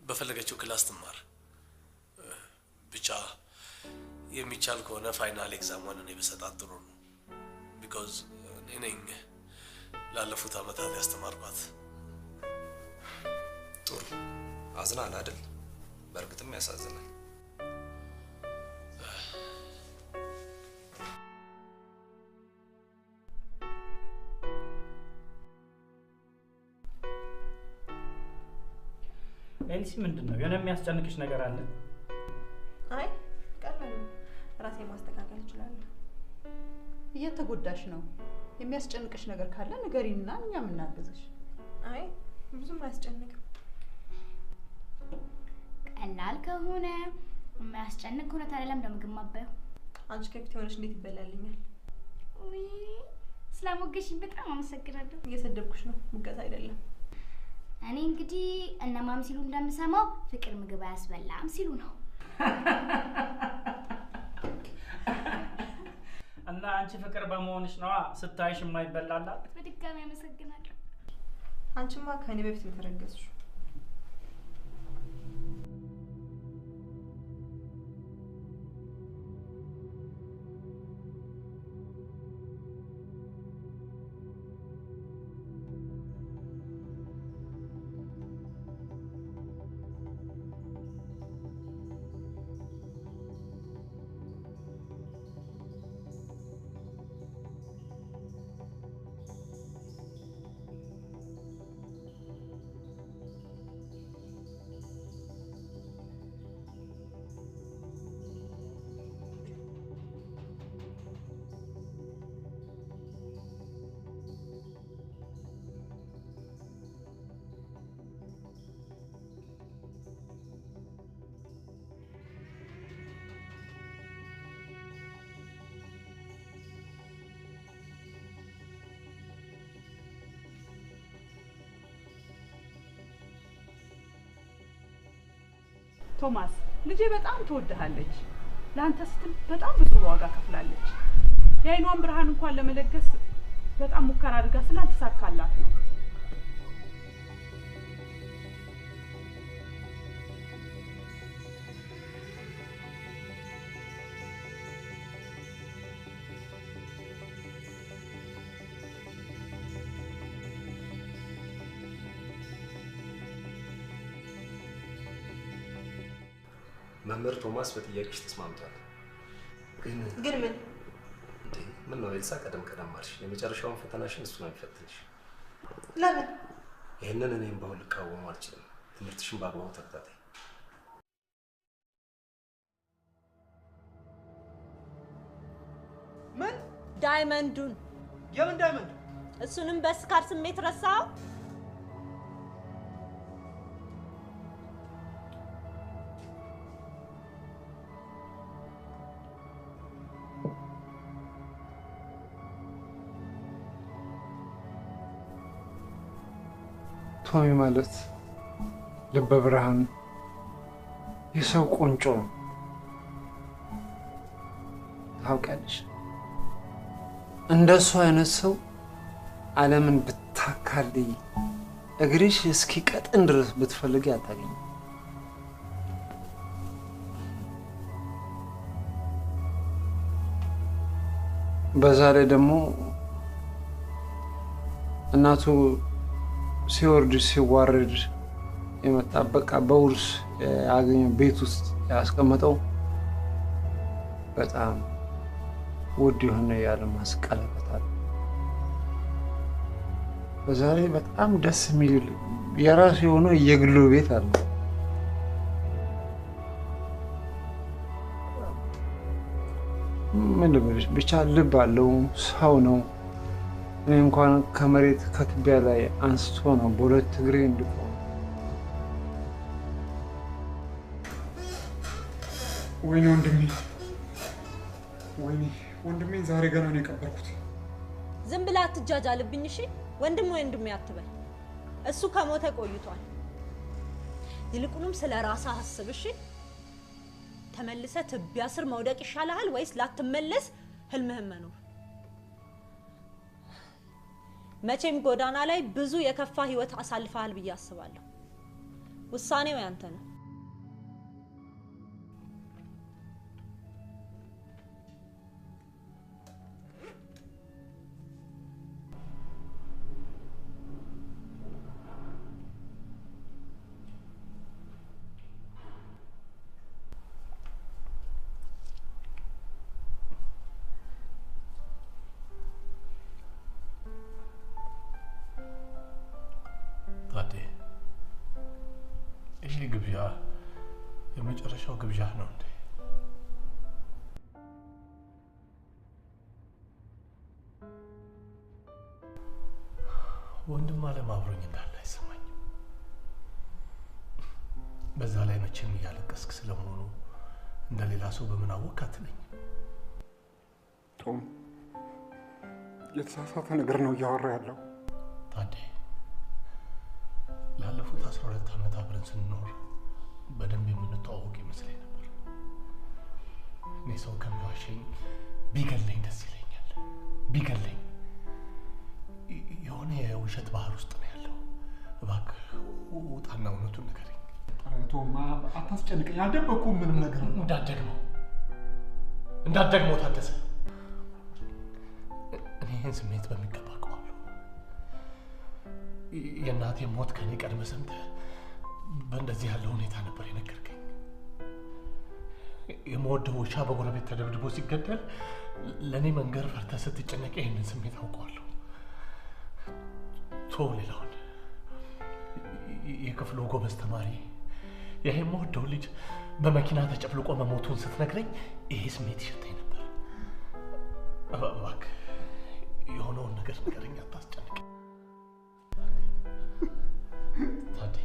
በፈለገችው class ትማር። ብቻ የሚቻል ከሆነ final exam ሟን እኔ ብሰጣት ጥሩ ነው። Because እኔ ነኝ ላለፉት ዓመታት ያስተማርኳት። ጥሩ አዝናል አይደል? በእርግጥም ያሳዝናል። ኤልሲ ምንድን ነው የሆነ የሚያስጨንቅሽ ነገር አለ? አይ ቀላል ነው፣ ራሴ ማስተካከል እችላለሁ። እየተጎዳሽ ነው። የሚያስጨንቅሽ ነገር ካለ ንገሪንና እኛም እናግዝሽ። አይ ብዙም አያስጨንቅም። ቀላል ከሆነ የማያስጨንቅ ከሆነ ታዲያ ለምን ምግብ ማባየው? አንቺ ከፊት የሆነሽ እንዴት ይበላልኛል? ውይ ስላሞገሽኝ በጣም አመሰግናለሁ። እየሰደብኩሽ ነው፣ ሙገት አይደለም። እኔ እንግዲህ እነማም ሲሉ እንደምሰማው ፍቅር ምግብ አያስበላም ሲሉ ነው። እና አንቺ ፍቅር በመሆንሽ ነዋ ስታይሽ የማይበላላት። በድጋሚ አመሰግናለሁ። አንቺማ ከእኔ በፊት ነው የተረገዝሽው። ቶማስ ልጄ በጣም ትወድሃለች። ለአንተ ስትል በጣም ብዙ ዋጋ ከፍላለች። የአይኗን ብርሃን እንኳን ለመለገስ በጣም ሙከራ አድርጋ ስላልተሳካላት ነው። መምህር ቶማስ በጥያቄሽ ተስማምቷል። ግን ግን ምን እንዴ? ምን ነው ኤልሳ፣ ቀደም ቀደም አልሽ። የመጨረሻውን ፈተናሽን እሱ ነው የሚፈትንሽ። ለምን? ይህንን እኔም በአሁን ልቃወመው አልችልም። ትምህርትሽን በአግባቡ ተከታታይ። ምን diamond ኡን? የምን diamond? እሱንም በስካር ስሜት ረሳው። ቶሚ ማለት ልበ ብርሃን የሰው ቆንጮ ነው። ታውቂያለሽ፣ እንደሱ አይነት ሰው ዓለምን ብታካልይ እግርሽ እስኪቀጥን ድረስ ብትፈልጊ አታገኝም። በዛ ላይ ደግሞ እናቱ ሲወርድ ሲዋረድ የመጣ በቃ በውርስ ያገኘው ቤት ውስጥ ያስቀመጠው በጣም ውድ የሆነ የአልማዝ ቀለበት አለ። በዛ ላይ በጣም ደስ የሚል የራሱ የሆነ የግሉ ቤት አለ። ምን ልበልሽ፣ ብቻ ልብ አለው፣ ሰው ነው። እኔ እንኳን ከመሬት ከትቢያ ላይ አንስቶ ነው በሁለት እግሬ እንድቆም። ወይኔ ወንድሜ፣ ወይኔ ወንድሜን ዛሬ ገና ነው የቀበርኩት። ዝም ብለህ አትጃጃልብኝ እሺ። ወንድም ወንድሜ አትበል። እሱ ከሞተ ቆይቷል። ይልቁንም ስለ ራስህ አስብ እሺ። ተመልሰህ ትቢያ ስር መውደቅ ይሻልሃል ወይስ ላትመለስ ህልምህን መኖር? መቼም ጎዳና ላይ ብዙ የከፋ ህይወት አሳልፈሃል ብዬ አስባለሁ። ውሳኔው ያንተ ነው። ታዴ፣ ይሄ ግብዣ የመጨረሻው ግብዣ ነው እንዴ? ወንድም አለም አብሮኝ እንዳለ አይሰማኝም። በዛ ላይ መቼም እያለቀስክ ስለመሆኑ እንደሌላ ሰው በምን አወቅህ አትለኝም። ቶም፣ የተሳሳተ ነገር ነው እያወራ ያለው። ታዴ፣ ላለፉት 12 ዓመት አብረን ስንኖር በደንብ የምንተዋወቅ ይመስለኝ ነበር። እኔ ሰው ከሚዋሸኝ ቢገለኝ ደስ ይለኛል። ቢገለኝ። የሆነ የውሸት ባህር ውስጥ ነው ያለው። እባክህ ውጣና እውነቱን ንገረኝ። ኧረ ቶም፣ አታስጨንቀኝ። አልደበኩም ምንም ነገር። እንዳትደግመው፣ እንዳትደግመው ታደሰ። እኔ ይህን ስሜት በሚገባ አውቀዋለሁ። የእናቴ ሞት ከኔ ቀድመህ ሰምተህ በእንደዚህ ያለ ሁኔታ ነበር የነገርከኝ። የምወደው ውሻ በጎረቤት ተደብድቦ ሲገደል ለእኔ መንገር ፈርተህ ስትጨነቅ ይህንን ስሜት አውቀዋለሁ። ቶ ሌላውን የክፍሉ ጎበዝ ተማሪ ይህ የምወደው ልጅ በመኪና ተጨፍልቆ መሞቱን ስትነግረኝ ይሄ ስሜት ይሸተኝ ነበር። እባክህ የሆነውን ነገር ንገረኝ፣ አታስጨንቅ። ታዴ፣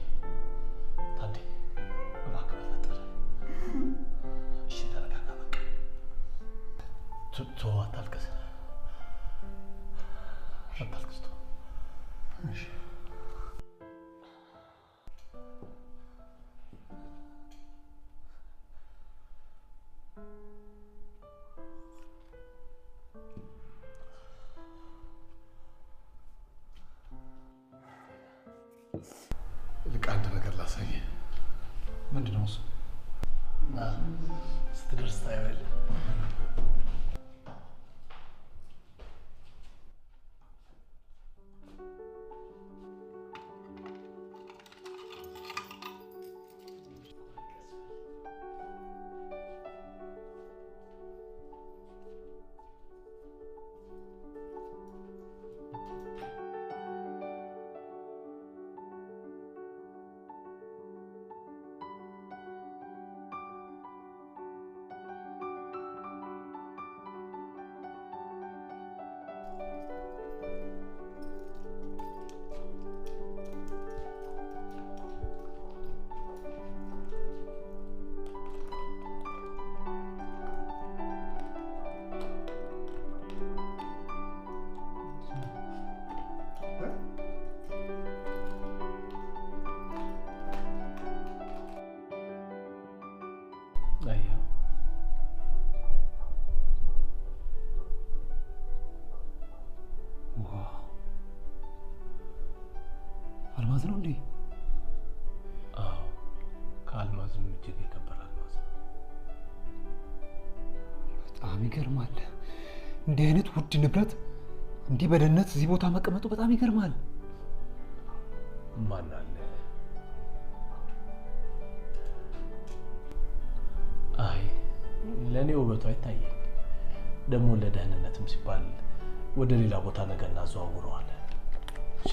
ታዴ፣ እባክህ በፈጠረ። እሺ ተረጋጋ፣ በቃ ቶ አታልቅስ፣ አታልቅስ። ቶ እሺ። ልቅ አንድ ነገር ላሳየህ። ምንድን ነው እሱ? ና፣ ስትደርስ ታየዋለህ። አየኸው? Wow፣ አልማዝ ነው እንዴ? አዎ፣ ከአልማዝም እጅግ የከበረ አልማዝ ነው። በጣም ይገርማል። እንዲህ አይነት ውድ ንብረት እንዲህ በደህንነት እዚህ ቦታ መቀመጡ በጣም ይገርማል። ማን አለ? አይ ለእኔ ውበቱ አይታየኝ። ደግሞ ለደህንነትም ሲባል ወደ ሌላ ቦታ ነገ እናዘዋውረዋለን። እሺ።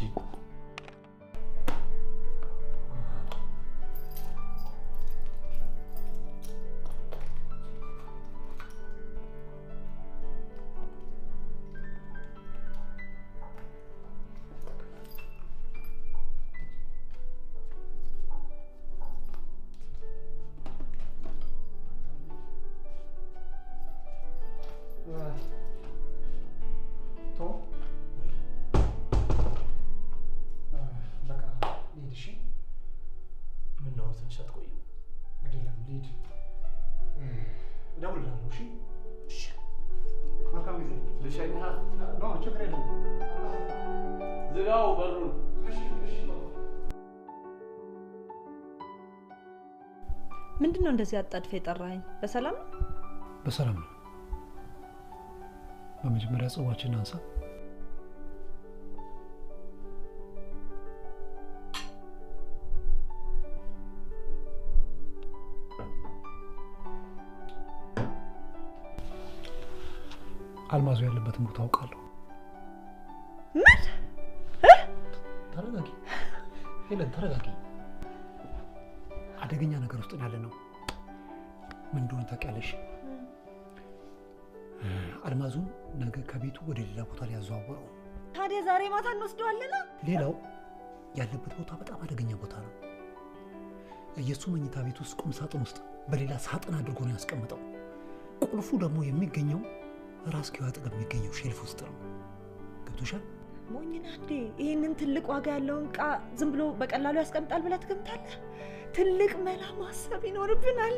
ቶም፣ በቃ ልሂድ። እሺ። ምነው ትንሽ አትቆይም? ግድ የለም ልሂድ። እደውልልሃለሁ። እሺ። መልካም ጊዜ። ልሸኝህ? No፣ ችግር የለም። ዝጋው በሩን። እሺ፣ እሺ። ምንድነው እንደዚህ አጣድፈህ የጠራኸኝ? በሰላም ነው? በሰላም ነው። በመጀመሪያ ጽዋችንን አንሳ። አልማዙ ያለበትን ቦታ አውቃለሁ። ምን? ተረጋጊ ሄለን፣ ተረጋጊ። አደገኛ ነገር ውስጥ ያለ ነው። ምን እንደሆነ ታውቂያለሽ? አልማዙን ነገ ከቤቱ ወደ ሌላ ቦታ ሊያዘዋውረው። ታዲያ ዛሬ ማታ እንወስደዋለና። ሌላው ያለበት ቦታ በጣም አደገኛ ቦታ ነው። የእሱ መኝታ ቤት ውስጥ ቁም ሳጥን ውስጥ በሌላ ሳጥን አድርጎ ነው ያስቀምጠው። ቁልፉ ደግሞ የሚገኘው ራስጌው አጠገብ የሚገኘው ሼልፍ ውስጥ ነው። ገብቶሻል? ሞኝ ነህ እንዴ? ይህንን ትልቅ ዋጋ ያለውን ዕቃ ዝም ብሎ በቀላሉ ያስቀምጣል ብለህ ትገምታለህ? ትልቅ መላ ማሰብ ይኖርብናል።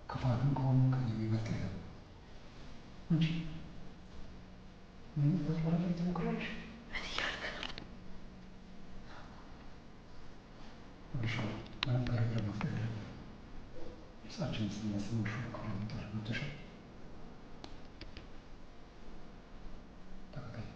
ክፋትም ከሆነ ከእኔ የሚበልጥ የለም እንጂ ምን ልታስፈራሪኝ ትሞክሪያለሽ? ምን እያልክ ነው? ይኸውልሽ ምንም ግርግር መፍጠር የለብንም። ድምፃችንን ስናሰማ ሹክ ብሎ ይመጣል። ገብቶሻል? ተከተይኝ።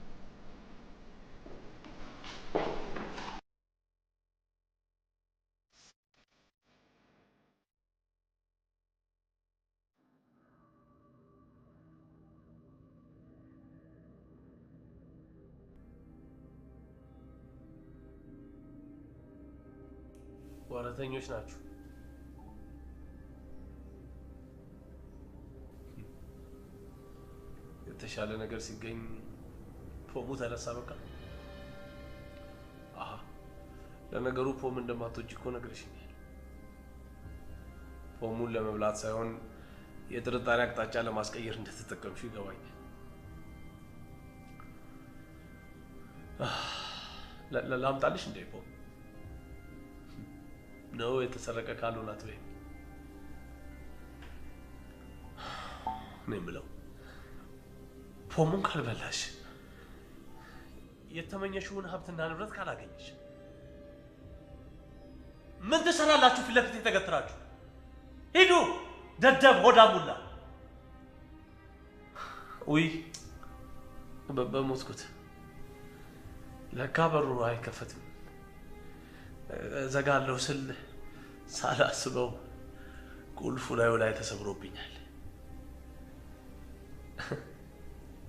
ወረተኞች ናችሁ። የተሻለ ነገር ሲገኝ ፖሙ ተነሳ። በቃ አሃ፣ ለነገሩ ፖም እንደማትወጂ እኮ ነግረሽኛል። ፖሙን ለመብላት ሳይሆን የጥርጣሬ አቅጣጫ ለማስቀየር እንደተጠቀምሽው ይገባኛል። ላምጣልሽ እንዴ? ፖም ነው የተሰረቀ ካልሆነ አትበይም። እኔ የምለው ፖሙን ካልበላሽ፣ የተመኘሽውን ሀብትና ንብረት ካላገኘሽ ምን ትሰራላችሁ? ፊት ለፊት የተገትራችሁ ሂዱ። ደደብ ሆዳሙላ። ውይ በሞትኩት። ለካ በሩ አይከፈትም። እዘጋለሁ ስል ሳላስበው ቁልፉ ላዩ ላይ ተሰብሮብኛል።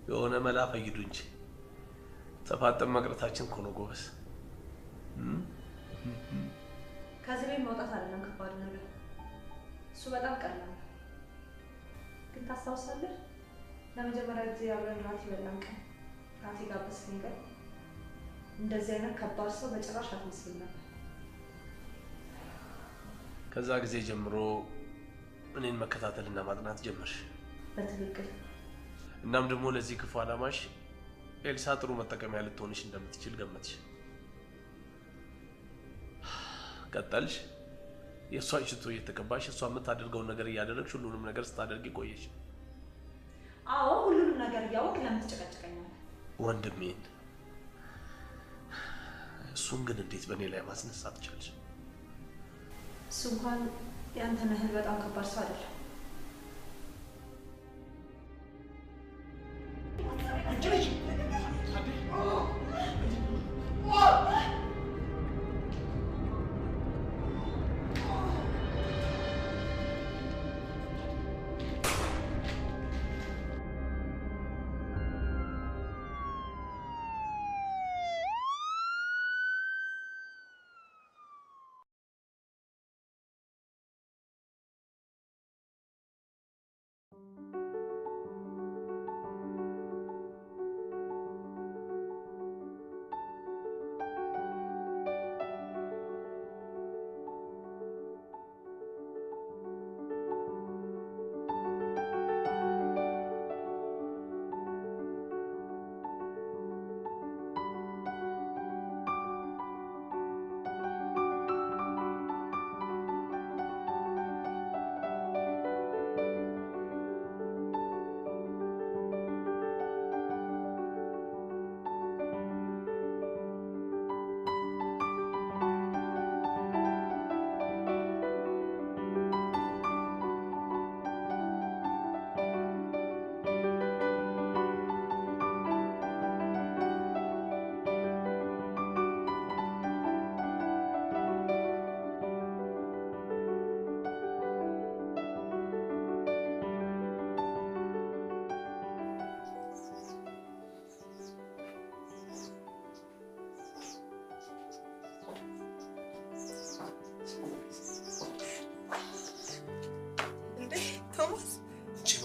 የሆነ መላ ፈይዱ እንጂ ተፋጠን መቅረታችን እኮ ነው ጎበዝ። ከዚህ ቤት መውጣት አይደለም ከባዱ ነገር፣ እሱ በጣም ቀላል ነው። ግን ታስታውሳለህ? ለመጀመሪያ ጊዜ አብረን ራት የበላን ቀን፣ ራት የጋበዝከኝ ቀን እንደዚህ አይነት ከባድ ሰው በጭራሽ አትመስልም ነበር። ከዛ ጊዜ ጀምሮ እኔን መከታተልና ማጥናት ጀመርሽ። በትክክል። እናም ደግሞ ለዚህ ክፉ ዓላማሽ ኤልሳ ጥሩ መጠቀሚያ ልትሆንሽ እንደምትችል ገመትሽ። ቀጠልሽ። የእሷን ሽቶ እየተቀባሽ እሷ የምታደርገውን ነገር እያደረግሽ ሁሉንም ነገር ስታደርጊ ቆየሽ። አዎ፣ ሁሉንም ነገር እያወቅ ለምን ትጨቀጭቀኛለህ? ወንድሜን እሱን ግን እንዴት በእኔ ላይ ማስነሳት ቻልሽ? እሱ እንኳን ያንተን ያህል በጣም ከባድ ሰው አይደለም።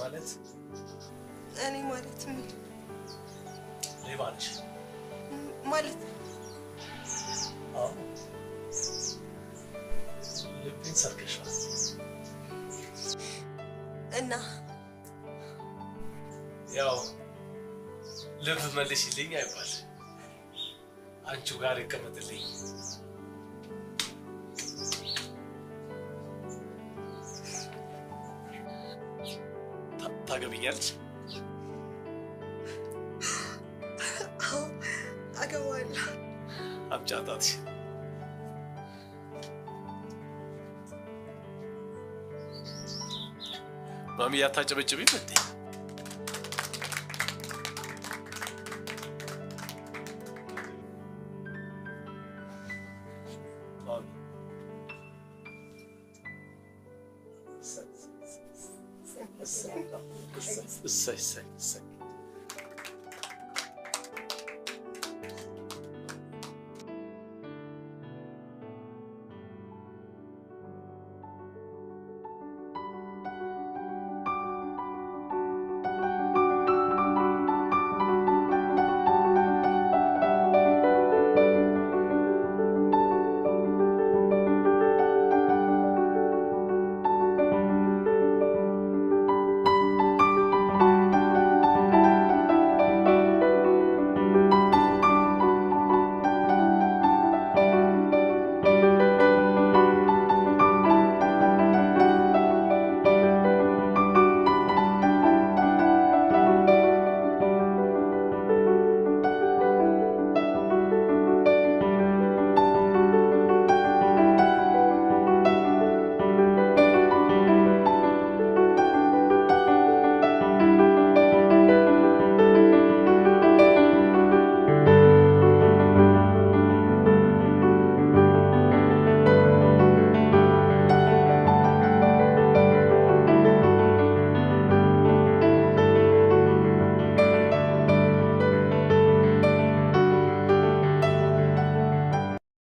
ማለት እኔ ማለት ምን ሌባ ነሽ ማለት? አዎ፣ ልቤን ሰርቀሽዋል። እና ያው ልብ መልሽልኝ አይባል፣ አንቺው ጋር ይቀመጥልኝ። ታገቢኛለሽ? አዎ አገባለሁ። አምጪ ጣትሽ። ማሚ አታጨበጭቢም እንዴ? ማሚ እሰይ እሰይ እሰይ።